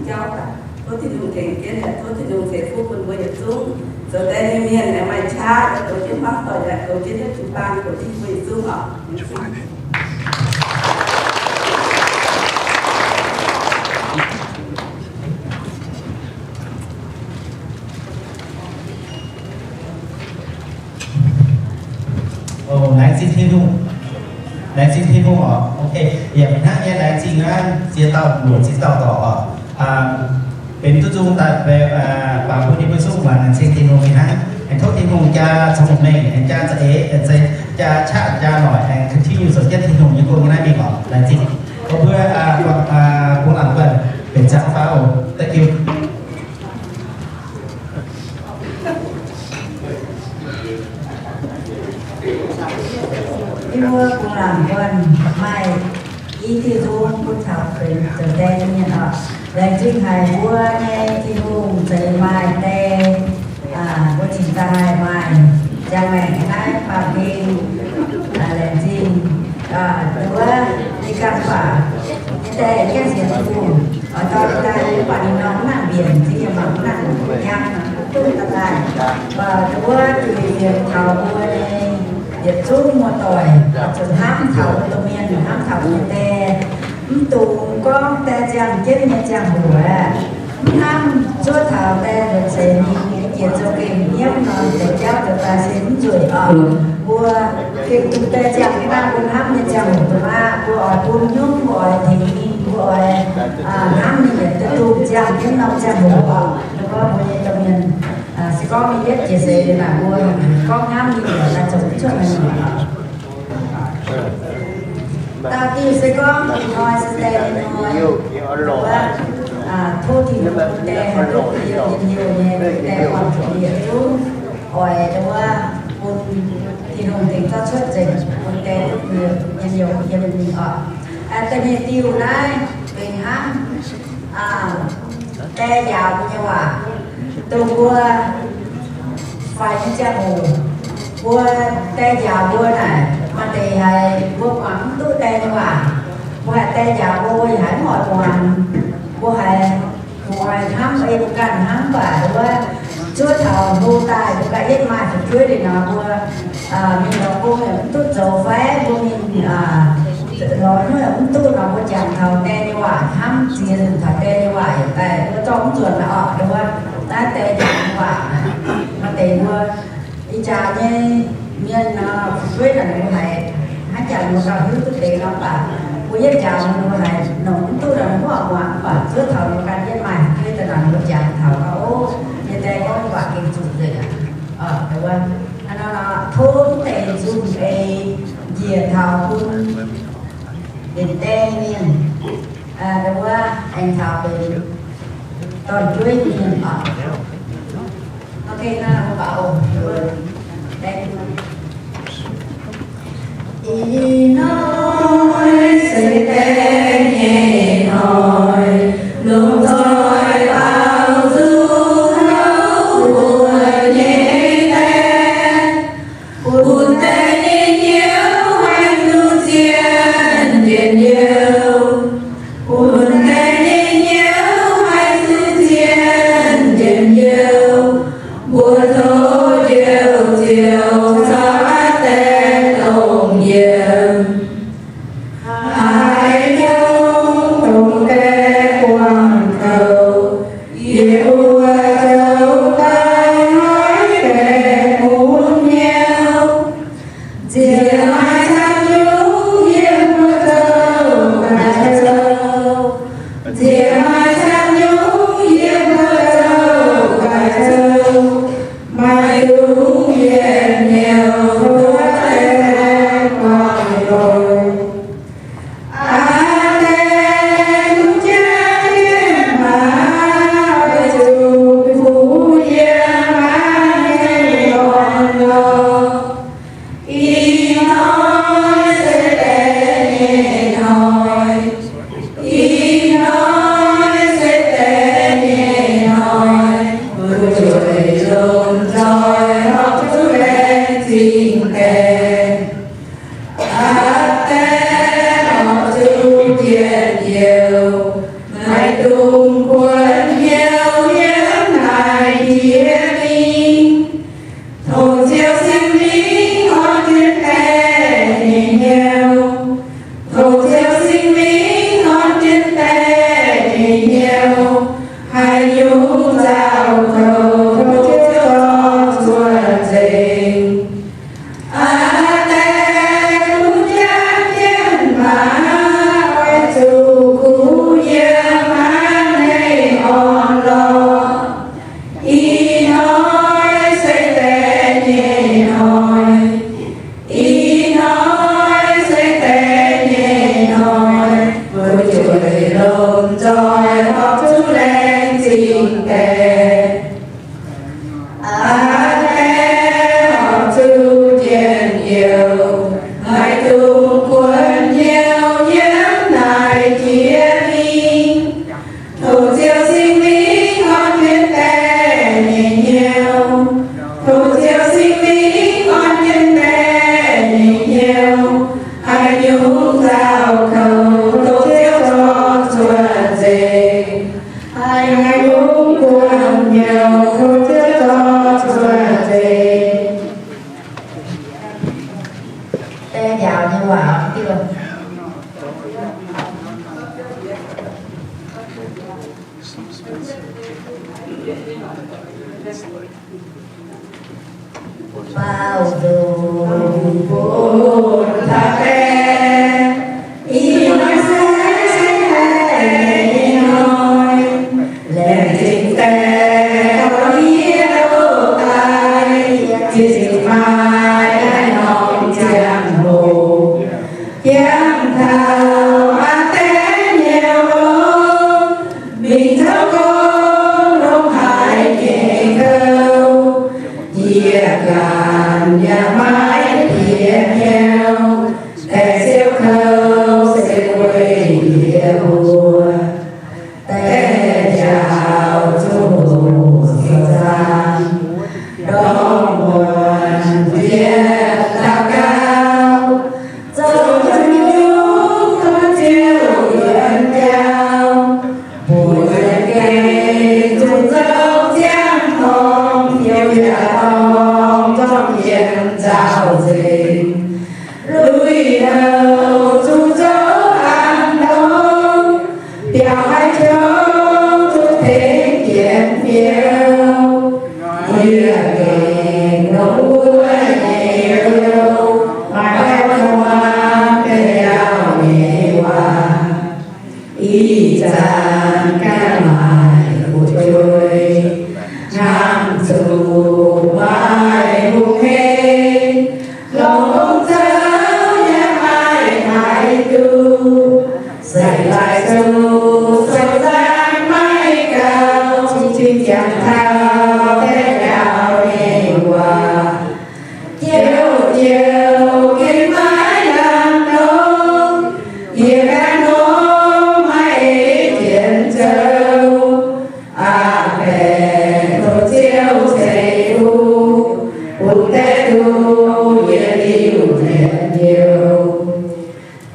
Jauv daaih. Tov Tin-Hungh tengx jienv, tov Tin-Hungh ceix fuqv bun mbuo yietc zungv. Zoux deix nyei mienh aengx maaih qaqv, zoux jienv hmuangv doic, zoux jienv yietv jiu-baang, zoux jienv mbuo yietc zungv oc. Oc, laengz zingh Tin-Hungh. Laengz zingh Tin-Hungh oc. Ok, yie hnangv nyei laengz zingh naaiv ziex dauh mbuoqc ziex dauh dorc oc. Benx duqv nzung daaih, baac bun yie mbuo zungv muangx laengz zingh Tin-Hungh hnangv. Aengx tov Tin-Hungh jaa cong-mengh, aengx jaa za'eix, jaa qaqv jaa noic, aengx continue zoux jienv Tin-Hungh nyei gong naaiv mingh oc. Laengz zingh. Mbuo bungx laangc guanh benx ziangx faaux oc. Thank you. Yie mbuo bungx laangc guanh maaih i diuh nzung bun taux benx zoux deix nyei mienh oc. Laengz zingh haic mbuo nyei Tin-Hungh zeix maaih deix, mbuo cingx daaih maaih ziangh maengc naaiv baamh gen. Laengz zingh, wuov, yie ganh baac nyei deix gaengh sienx Tin-Hungh, oix dorh daaih mv baac ninh nor mv nangc mbienc, zingh yaac mangc mv nangc hnyangx, duqv daaih. Wuov, zuqc sienx taux mbuo nyei yietc zungv muoz-doic, zuqc hnamv taux mbuo domh mienh, hnamv taux mbuo nyei deix. Mv dungx gorngv deix ziangh jienv nyei ziangh hoc aeqv, mv hnamv zuov taux deix nzuonx seix mingh nyei jiex zoux gengh nyiemv nor, deix jauv zoux daaih se mv nzueic oc. Mbuo gengh duqv deix ziangh jienv naaiv mbuo hnamv nyei ziangh hoc dongh aqv, mbuo oix bun hnyouv, mbuo oix tengx mingh, mbuo oix hnamv mingh yietc duqv dongh ziangh jienv norm ziangh hoc oc. Mbuo, mbuo nyei domh mienh, se gorngv mingh yietv jiex seix liuz naaic, mbuo gorngv hnamv mingh yietc daaih zoux mv cuotv meih nyungc oc. Dauh diuh se gorngv ih hnoi se deix ih hnoi, wuov, tov Tin-Hungh deix haih duqv njien-youh nyei deix buangh zuqc yietc zungv oix wuov bun Tin-Hungh tengx zorqv cuotv nzengc bun deix duqv njien-youh yiem mingh oc. Da'nyeic diuh naaiv benx hnangv deix njaaux mbuo nyei waac, dongh mbuo faix nyei ziangh hoc, mbuo deix njaaux mbuo naaic, maaih deix haiz mbuo muangx mv duqv deix nyei waac. Mbuo haiz deix njaaux mbuo, mbuo yaac haiz mv oix muangx. Mbuo haiz mbuo oix hnamv ei mbuo ganh hnamv, mv baac wuov zuov taux hlo daaih mbuo ganh yietv maaih fu'jueiv liuz nor, mbuo mingh lorz gong yaac mv duqv zoux fai mbuo mingh lorz hnyouv yaac mv duqv nor, mbuo jangx taux deix nyei waac hnamv, ziex nzunc taux deix nyei waac yaac daaih mbuo zorqv mv nzuonx oc. Wuov, naaiv deix njaaux nyei waac, maaih deix mbuo ih jaax nyei mienh nor, fu'jueiv naaic mbuo haiz hnangv jangx mbuo gauh hiuv duqv deix nor, mv baac mbuo yietv njaaux mbuo haiz nongc mv duqv nor, mbuo oix muangx, mv baac zuov taux mbuo ganh yietv maaih fu'jueiv daaih nor, mbuo jangx taux gauh, o, yie deix gorngv waac gengh zuqc nzengc aqv. Wuov, hnangv nor, tov deix nzung ei njiec taux bun benx deix mienh, wuov, aengx taux benx dorn-jueiv mienh oc. Ok, naaiv mbuo baaux deix. Ih hnoi se deix nyei hnoi, longc nzoih baaux nzung houv mbuo nyei deix. Bun deix nyei hnyouv haih duqv zien njien-youh. Bun deix nyei hnyouv haih duqv zien njien-youh. Mbuo tov Njoux Ziouv caux aav deix dongh yiem. Haiz Tin-Hungh dongh deix buangh kouv, yie mbuo zoux daaih haiz deix mun hnyouv. Nziex maaih camv nyungc yie mbuo zoux daaih zoux. Nziex maaih camv nyungc yie mbuo zoux daaih zoux. Maiv dungx yietc hnyouv tov deix buangh nqoi. Aav deix duqv jaa jienv maah, weic zuqc kuv yiem maah nyei orn-lorqc. Ih hnoi se deix nyei hnoi, ih hnoi se deix nyei hnoi, mbuo zueiz longc nzoih horpc zuqc laengz zingh deix. Aa Die, kuv jangv jienv maaz, oix zuqc kuv yiem haaix nyungc orn-lorqc. Ih hnoi se deix nyei hnoi, ih hnoi se deix nyei hnoi, fu'jueiv lomh nzoih horpc zuqc laengz zingh deix. Aa Die horpc zuqc njien-youh, maiv dungx kuonx hnyouv yiem naaiv jiex mingh. Tov Ziouv Singx Lingh orn jienv die nyei hnyouv. Tov Ziouv Singx Lingh orn jienv die nyei hnyouv. Haaix nyungc nzauh kouv, tov Ziouv zorc cuotv nzengc. Haaix nyungc kuonx hnyouv, tov Ziouv zorc cuotv nzengc. Deix njaaux nyei waac. Baaux nzung bun taux die. Ih hnoi se deix nyei hnoi, laengz zingh die taux yie loz-daaih, zinh maaih haaix norm ziangh hoc, jangx taux aa Die nyei longx, mingh taux gong longx haic nyei kouv. Yie ganh yaac maiv piex hnyouv, deix siou kouv se weic yie mbuo. Die njaaux zuqc hoqc sou zaang, ndorm muonz jiex daux gaux, zoux nyungc-nyungc bun Ziouv yuonx jauv. Mbuo yietc gengh zuqc zoux ziangh horngh, fiou jaax dorngh zorqv jienv nzauh nzengc. Lui-houx zuqc zoux an ndorm, biaux haaix qongx zuqc tengx jienv fiou. Yie gengh longc wuov nyei hnyouv, maiv oix muangx deix njaaux nyei waac. Ih zanc ganh maaih fu'jueiv, hnamv zuqc maaih hungh hec, longc hnyouv yaac maiv haih duqv. Se laaic zuqc sou zaang maiv gaux, cingx jangx taux deix njaaux nyei waac. Ziouv, Ziouv gengh maiv lamh longc, yie ganh nor maiv ei jienv zoux. Aa Die, tov Ziouv ceix fuqv bun die duqv yietc liuz njien-youh.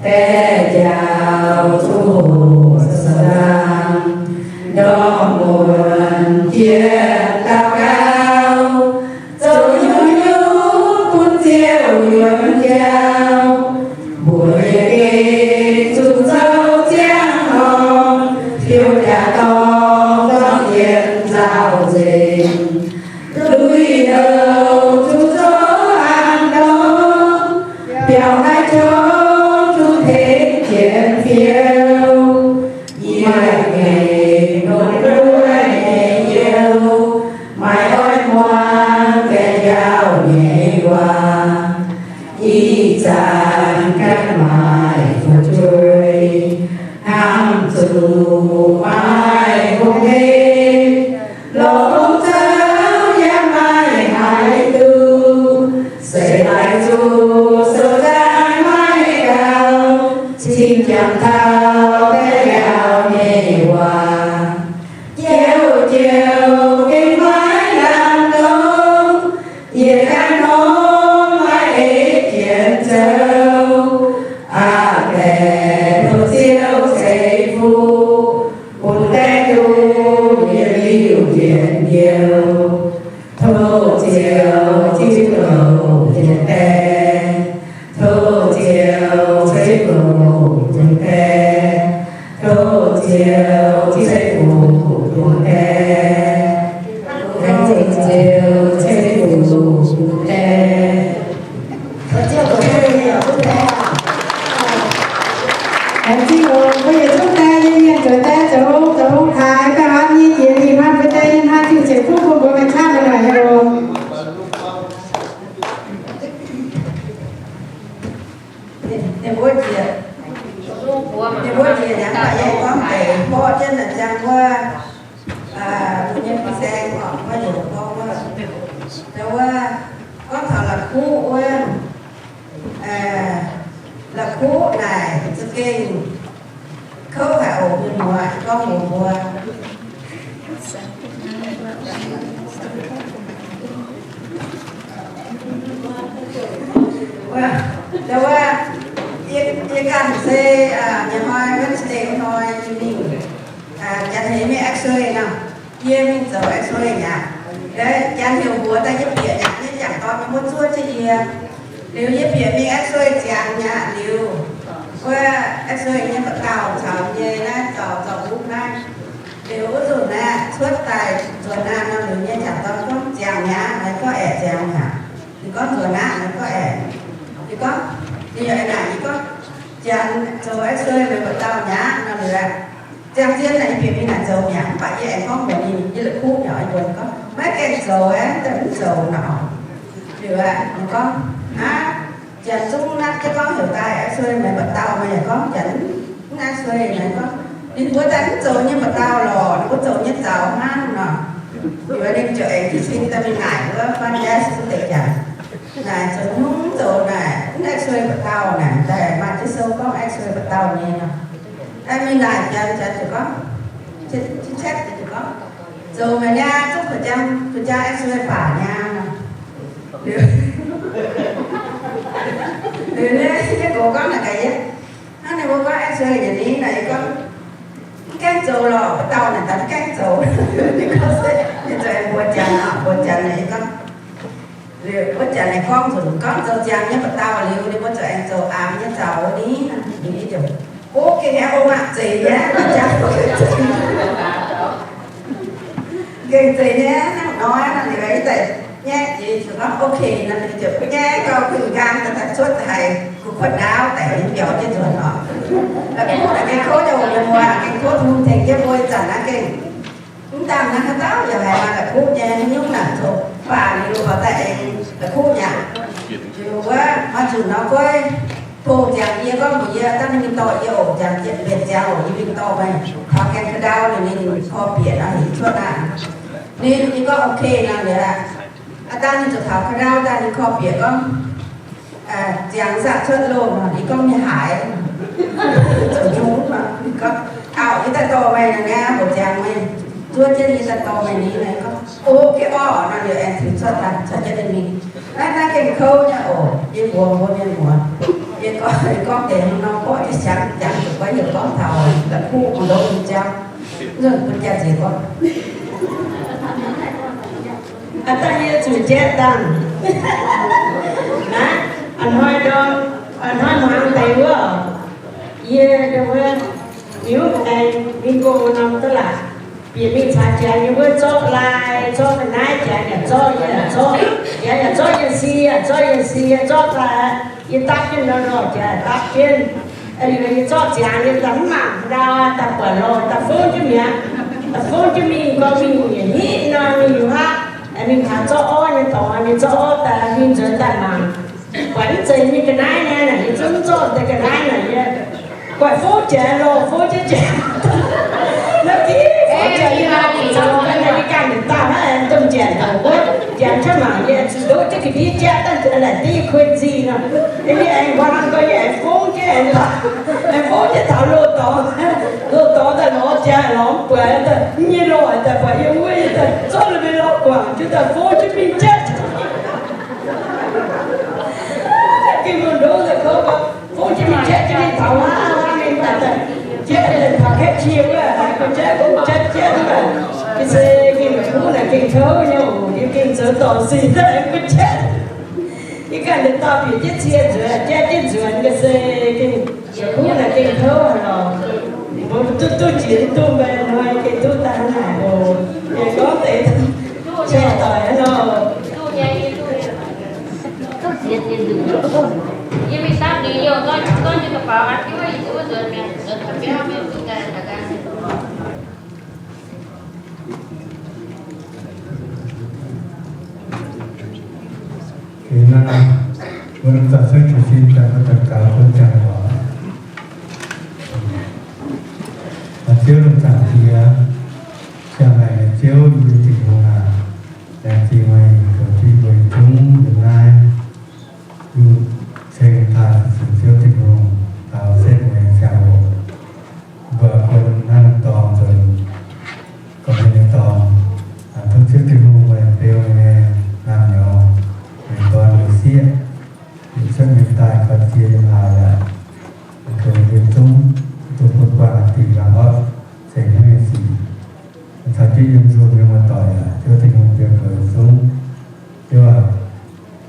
Die njaaux zuqc hoqc sou zaang, ndorm muonz jiex daux gaux, zoux nyungc-nyungc bun Ziouv yuonx jauv. Mbuo yietc gengh zuqc zoux ziangh horngh, fiou jaax dorngh zorqv jienv nzauh nzengc. Lui-houx zuqc zoux an ndorm, biaux haaix qongx zuqc tengx jienv fiou. Yie gengh longc wuov nyei hnyouv, maiv oix muangx deix njaaux nyei waac. Ih zanc ganh maaih fu'jueiv, hnamv zuqc maaih hungh hec, longc hnyouv yaac maiv haih duqv. Se laaic zuqc sou zaang maiv gaux, cingx jangx taux deix njaaux nyei waac. Ziouv, Ziouv gengh maiv lamh longc, yie ganh nor maiv ei jienv zoux. Aa Die, tov Ziouv ceix fuqv bun die duqv yietc liuz njien-youh. Tov Ziouv ceix fuqv bun die. Tov Ziouv ceix fuqv bun die. Tov Ziouv ceix fuqv bun die. Tov Ziouv ceix fuqv bun die. Laengz zingh oc. Mbuo yietc zungv daaih nyei mienh zoux daaih zoux, zoux taaix daaih hnamv nyei jiex ninh hnamv mbuo daaih nyei hnamv Tin-Hungh ceix fuqv bun mbuo maaih qaqv maaih noic nyei oc. Ninh mbuo jiex, ninh mbuo jiex nyanc baac yie gorngv deix mborqv jienv naaic ziangh wuov, mbuo nyei fin-saeng oc, mbuo heuc gorngv wuov, wuov, gorngv taux la'kuqv wuov, la'kuqv naaic za'gengh kouv haic oc, mienh muoz, gorngv mbuox mbuo. Wuov, wuov, yie, yie ganh se, aa, nyei hnoi Wednesday hnoi yie mingh, aa, janx heuc mingh X-ray nor, yie mingh zoux X-ray mi'aqv. Janx heuc mbuox daaih yie bieqc mi'aqv, yie jangc dorn maiv zuov jienv yie. Liuz yie bieqc mingh X-ray ziangx mi'aqv liuz, wuov X-ray nyei mba'dauh caux nyei naaiv zaux, zaux mbuv naaiv. Liuz wuov nzunc naaiv cuotv daaih nzuonx aqv nor, liuz nyei jangc dorn gorngv, ziangx mi'aqv. Naaiv gorngv, aeqv, ziangx mi'aqv. Ninh gorngv, nzuonx aqv. Naaiv gorngv, aeqv. Ninh gorngv, ninh yaac aengx naaic, ninh gorngv, janx zoux X-ray meih mba'dauh mi'aqv nor, liuz ziangh zien naaic yie bieqc mingh naaic zoux mi'aqv. Mv baac yie aengx gorngv mbuox ninh, yie la'kuqv mi'aqv, yie mbuox ninh gorngv, maiv gaengh zoux aeqv, daaih mv zoux nor. Liuz ninh gorngv, aav, janx zungv naaiv jienv gorngv heuc daaih X-ray meih mba'dauh, meih yaac gorngv janx mv X-ray naaic gorngv, ninh mbuo daaih mv zoux nyei mba'dauh lorqc, ninh mbuo zoux nyei zaux hnangv nor. Liuz ninh ziouc aengx jiez sin daaih mingh naaic wuov fun yes wuov deix jangx, naaic zoux haaix nyungc zoux naaic mv X-ray mba'dauh naaic, daaih maaih jienv sou gorngv X-ray mba'dauh nyei nor. Daaih mingh naaic janx, janx ziouc gorngv, chatv ziouc gorngv, zoux meih niaa, zungv kuh jang, kuh jang X-ray baac niaa nor. Liuz, liuz naaiv yie gox gorngv naaic gaax yie, hnangv ninh mbuo gorngv X-ray nyanc ni naaic, yie gorngv, mv gaengh zoux lorqc, mba'dauh naaic daaih mv gaengh zoux. Ninh gorngv se, ninh ziouc aengx mbuox janx, mbuox janx naaic, yie gorngv, liuz wuov janx naaic gorngv nzunc gorngv zoux ziangx nyei mba'dauh liuz, ninh mbuo ziouc aengx zoux aamx nyei zaux ni. Ninh ziouc, o, gengh aengx o maah, zeiz nyei, jangx gengh zeiz nyei, hnangv nor nor, liuz yie daaih nyaiv jiex, ziouc gorngv, ok, nor ninh ziouc nyaiv gau, gengh nqaang daaih cuotv haiz gu'kuotv ndaauv daic, mbiauz jienv nzuonx oc. La'kuqv naaic gengh kouv nyei oc, mienh muoz, gengh kouv, Tin-Hungh tengx jienv mbuo ih zanc naaiv gengh mv dangh naaiv haaix dauh yaac haiz maaih la'kuqv nyei, haaix nyungc naaic zoux faah liuz baac daaih aengx la'kuqv mi'aqv. Liuz wuov, maaih nzunc nor goiv tov ziangx yie gorngv mbuox yie, dangh ninh mingh dorh yie oc, ziangx mbenc ziangx oc, yie mingh dorh meih taux Gaeng Ka'ndau, ninh korv-bieqc nor, ninh cuotv aqv. Ninh, yie gorngv ok nor liuz aqv. Aav dangh ninh ziouc taux Ka'ndau daaih, ninh korv-bieqc gorngv, ziangx saah cuotv loh nor, yie gorngv nyei haaix, zoux hnyouv nor, ninh gorngv, auv, yie daaih dorh meih nor niaa, mbuox ziangx meih zuov jienv yie daaih dorh meih ni nor, yie gorngv, ok orqc nor, liuz aengx ziouc cuotv daaih, cuotv jienv ninh mingh. Naaiv, naaiv gengh kouv nyei oc, yie mbuox mbuo mienh muoz. Yie gorngv, yie gorngv deix hnangv nor, borqv jienv siangx jangx zuqc gorngv, yie gorngv taux la'kuqv mbu'ndongx nyei jauv. Nzunc bun jaa-ziex gorngv, aav dangh yie zuqc jatv dangh naaiv, a'hnoi ndorm, a'hnoi hmuangx deix wuov, yie wuov, yiuv aengx mingh go norm da'laatc, bieqc mingh caux janx nyei wuov zorqv lai, zorqv ga'naaiv, janx yaac zorqv, yie yaac zorqv, janx yaac zorqv yie si, yaac zorqv yie si, zorqv daaih, yie dapv jienv nor, nor janx yaac dapv jienv. Liuz yie zorqv ziangx, yie daaih mv mangc ndau, daaih buatc lorh, daaih fongv jienv mi'aqv. Daaih fongv jienv mingh, gorngv mingh yietc hnyitv nor, mingh liuz haav, mingh taux zorqv orv nyei dorngx, mingh zorqv orv daaih, mingh nzuonx daaih mangc, buatc mv zeiz nyei ga'naaiv nyei naaic, yie zungv zorqv deix ga'naaiv naaic, yie guaih fongv janx lorh, fongv jienv janx. Naaiv div fongv janx, yie ganh nduqc dauh naaiv, domh janx taux wuov, janx cuotv mangc yie, zuqc ndoqv jienv ga'ndiev jatv daaih laaic div kuei nzih nor. Yie aengx hmuangx gorx, yie aengx fongv jienv, aengx fongv jienv taux loz-dorngx. Loz-dorngx daaih lorz janx lorz mv buatc, nyei lorh daaih buatc yie wuov, yie daaih zorqv liuz mingh lorz guangc jienv daaih fongv jienv mingh jatv. Gengh mbu'ndongx daaih kouv, fongv jienv mingh jatv jienv mingh taux wuov, mingh daaih jatv daaih taux cashier wuov, haiz gu'jatv, gu'jatv jatv wuov. Ga'sie gengh la'kuqv naaic gengh kouv nyei oc, yie gengh zoux dorngc sic daaih gu'jatv. Yie ganh daaih dauh bieqc jienv cie nzuonx, jatv jienv nzuonx, ga'sie gengh la'kuqv naaic gengh kouv haic lorqc. Mbuo duqv duqv jiex duqv mbaih hnoi gengh duqv daaih naaic oc. Yie gorngv deix cai doic hnangv nor. Ih hnoi mbuo lomh nzoih cuotv jiez sin daaih, mbuo daux gaux bun ziangh hoc. Aa Ziouv, lungh zaangc Diex, ziangh maengc nyei Ziouv, yie mbuo Tin-Hungh aac, laengz zingh meih zoux jienv mbuo nyei zungv yiem naaiv. Yie ceng daaih sienx Ziouv Tin-Hungh, taux setv meih nyei ziangh hoc, mbuo bun naaiv norm dorngx nzuonx gorqv-hmien nyei dorngx, tov Ziouv Tin-Hungh meih beu nyei naamh nyouz, meih dorn meih sieqv, yietc cuotv mingh daaih gauh ziex yiem haaix yaac, mbuo zungv duqv bun buangh dingc laangz orqv, ceix hnyouv nyei sic, caux jienv yiem zuangx nyei muoz-doic yaac Ziouv Tin-Hungh beu goux zungv. Ziouv aac,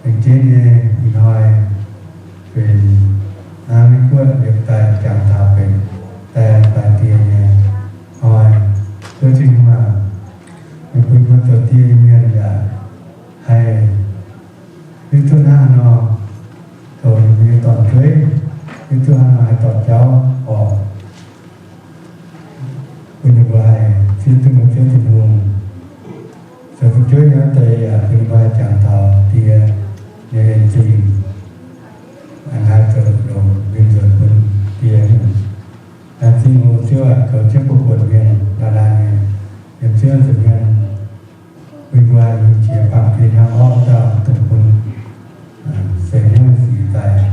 lengc jeiv nyei ih hnoi benx naaiv Meiv Guoqv liepc daaih jangx taux benx die fai die nyei hnoi. Ziouv Tin-Hungh aac, meih bun mbuo zoux die nyei mienh yaac haih hiuv duqv hnangv haaix nor zoux ninh mbuo nyei dorn-jueiv, hiuv duqv hnangv haaix nor haih dorh jauv oc. Bun ninh mbuo haih zieqv duqv mbuo Ziouv Tin-Hungh. Zoux fu'jueiv nyei wuov deix yaac bun ninh mbuo haih jangx taux die nyei en-zingh, aengx haih zoux longx nzuonx bun die. Laengz zingh oc Ziouv aac, goux jienv bun buonc mienh laanh laanh nyei, yiem Ziouv nza'hmien bun mbuo haih mingh jiex baamh gen hnangv orqv dauh dongh bun ceix hnyouv nyei sic daaih,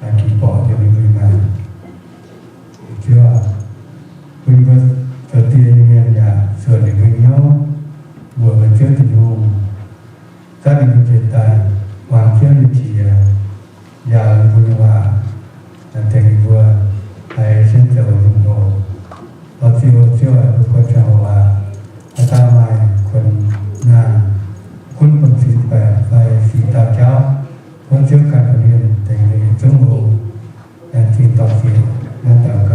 haih ging borqc yiem ninh mbuo maengc. Ziouv aac, bun mbuo zoux die nyei mienh yaac zuonc ninh mbuo hnyouv mbuox meih Ziouv Tin-Hungh, zatv ninh mbuo njiec daaih muangx Ziouv nyei qiex, njaaux ninh mbuo nyei waac, tengx ninh mbuo haih sienx zoux nyungc hoc. Lorz Ziouv, Ziouv aac, mbuo buatc ziangh hoc aac, haaix dauh maaih kuonx naanh, gunv buonv-sin baeqc fai sic dauh jauv, tov Ziouv ganh bun ninh tengx ninh zungv hoc, laengz zingh dorh sienx naaiv daux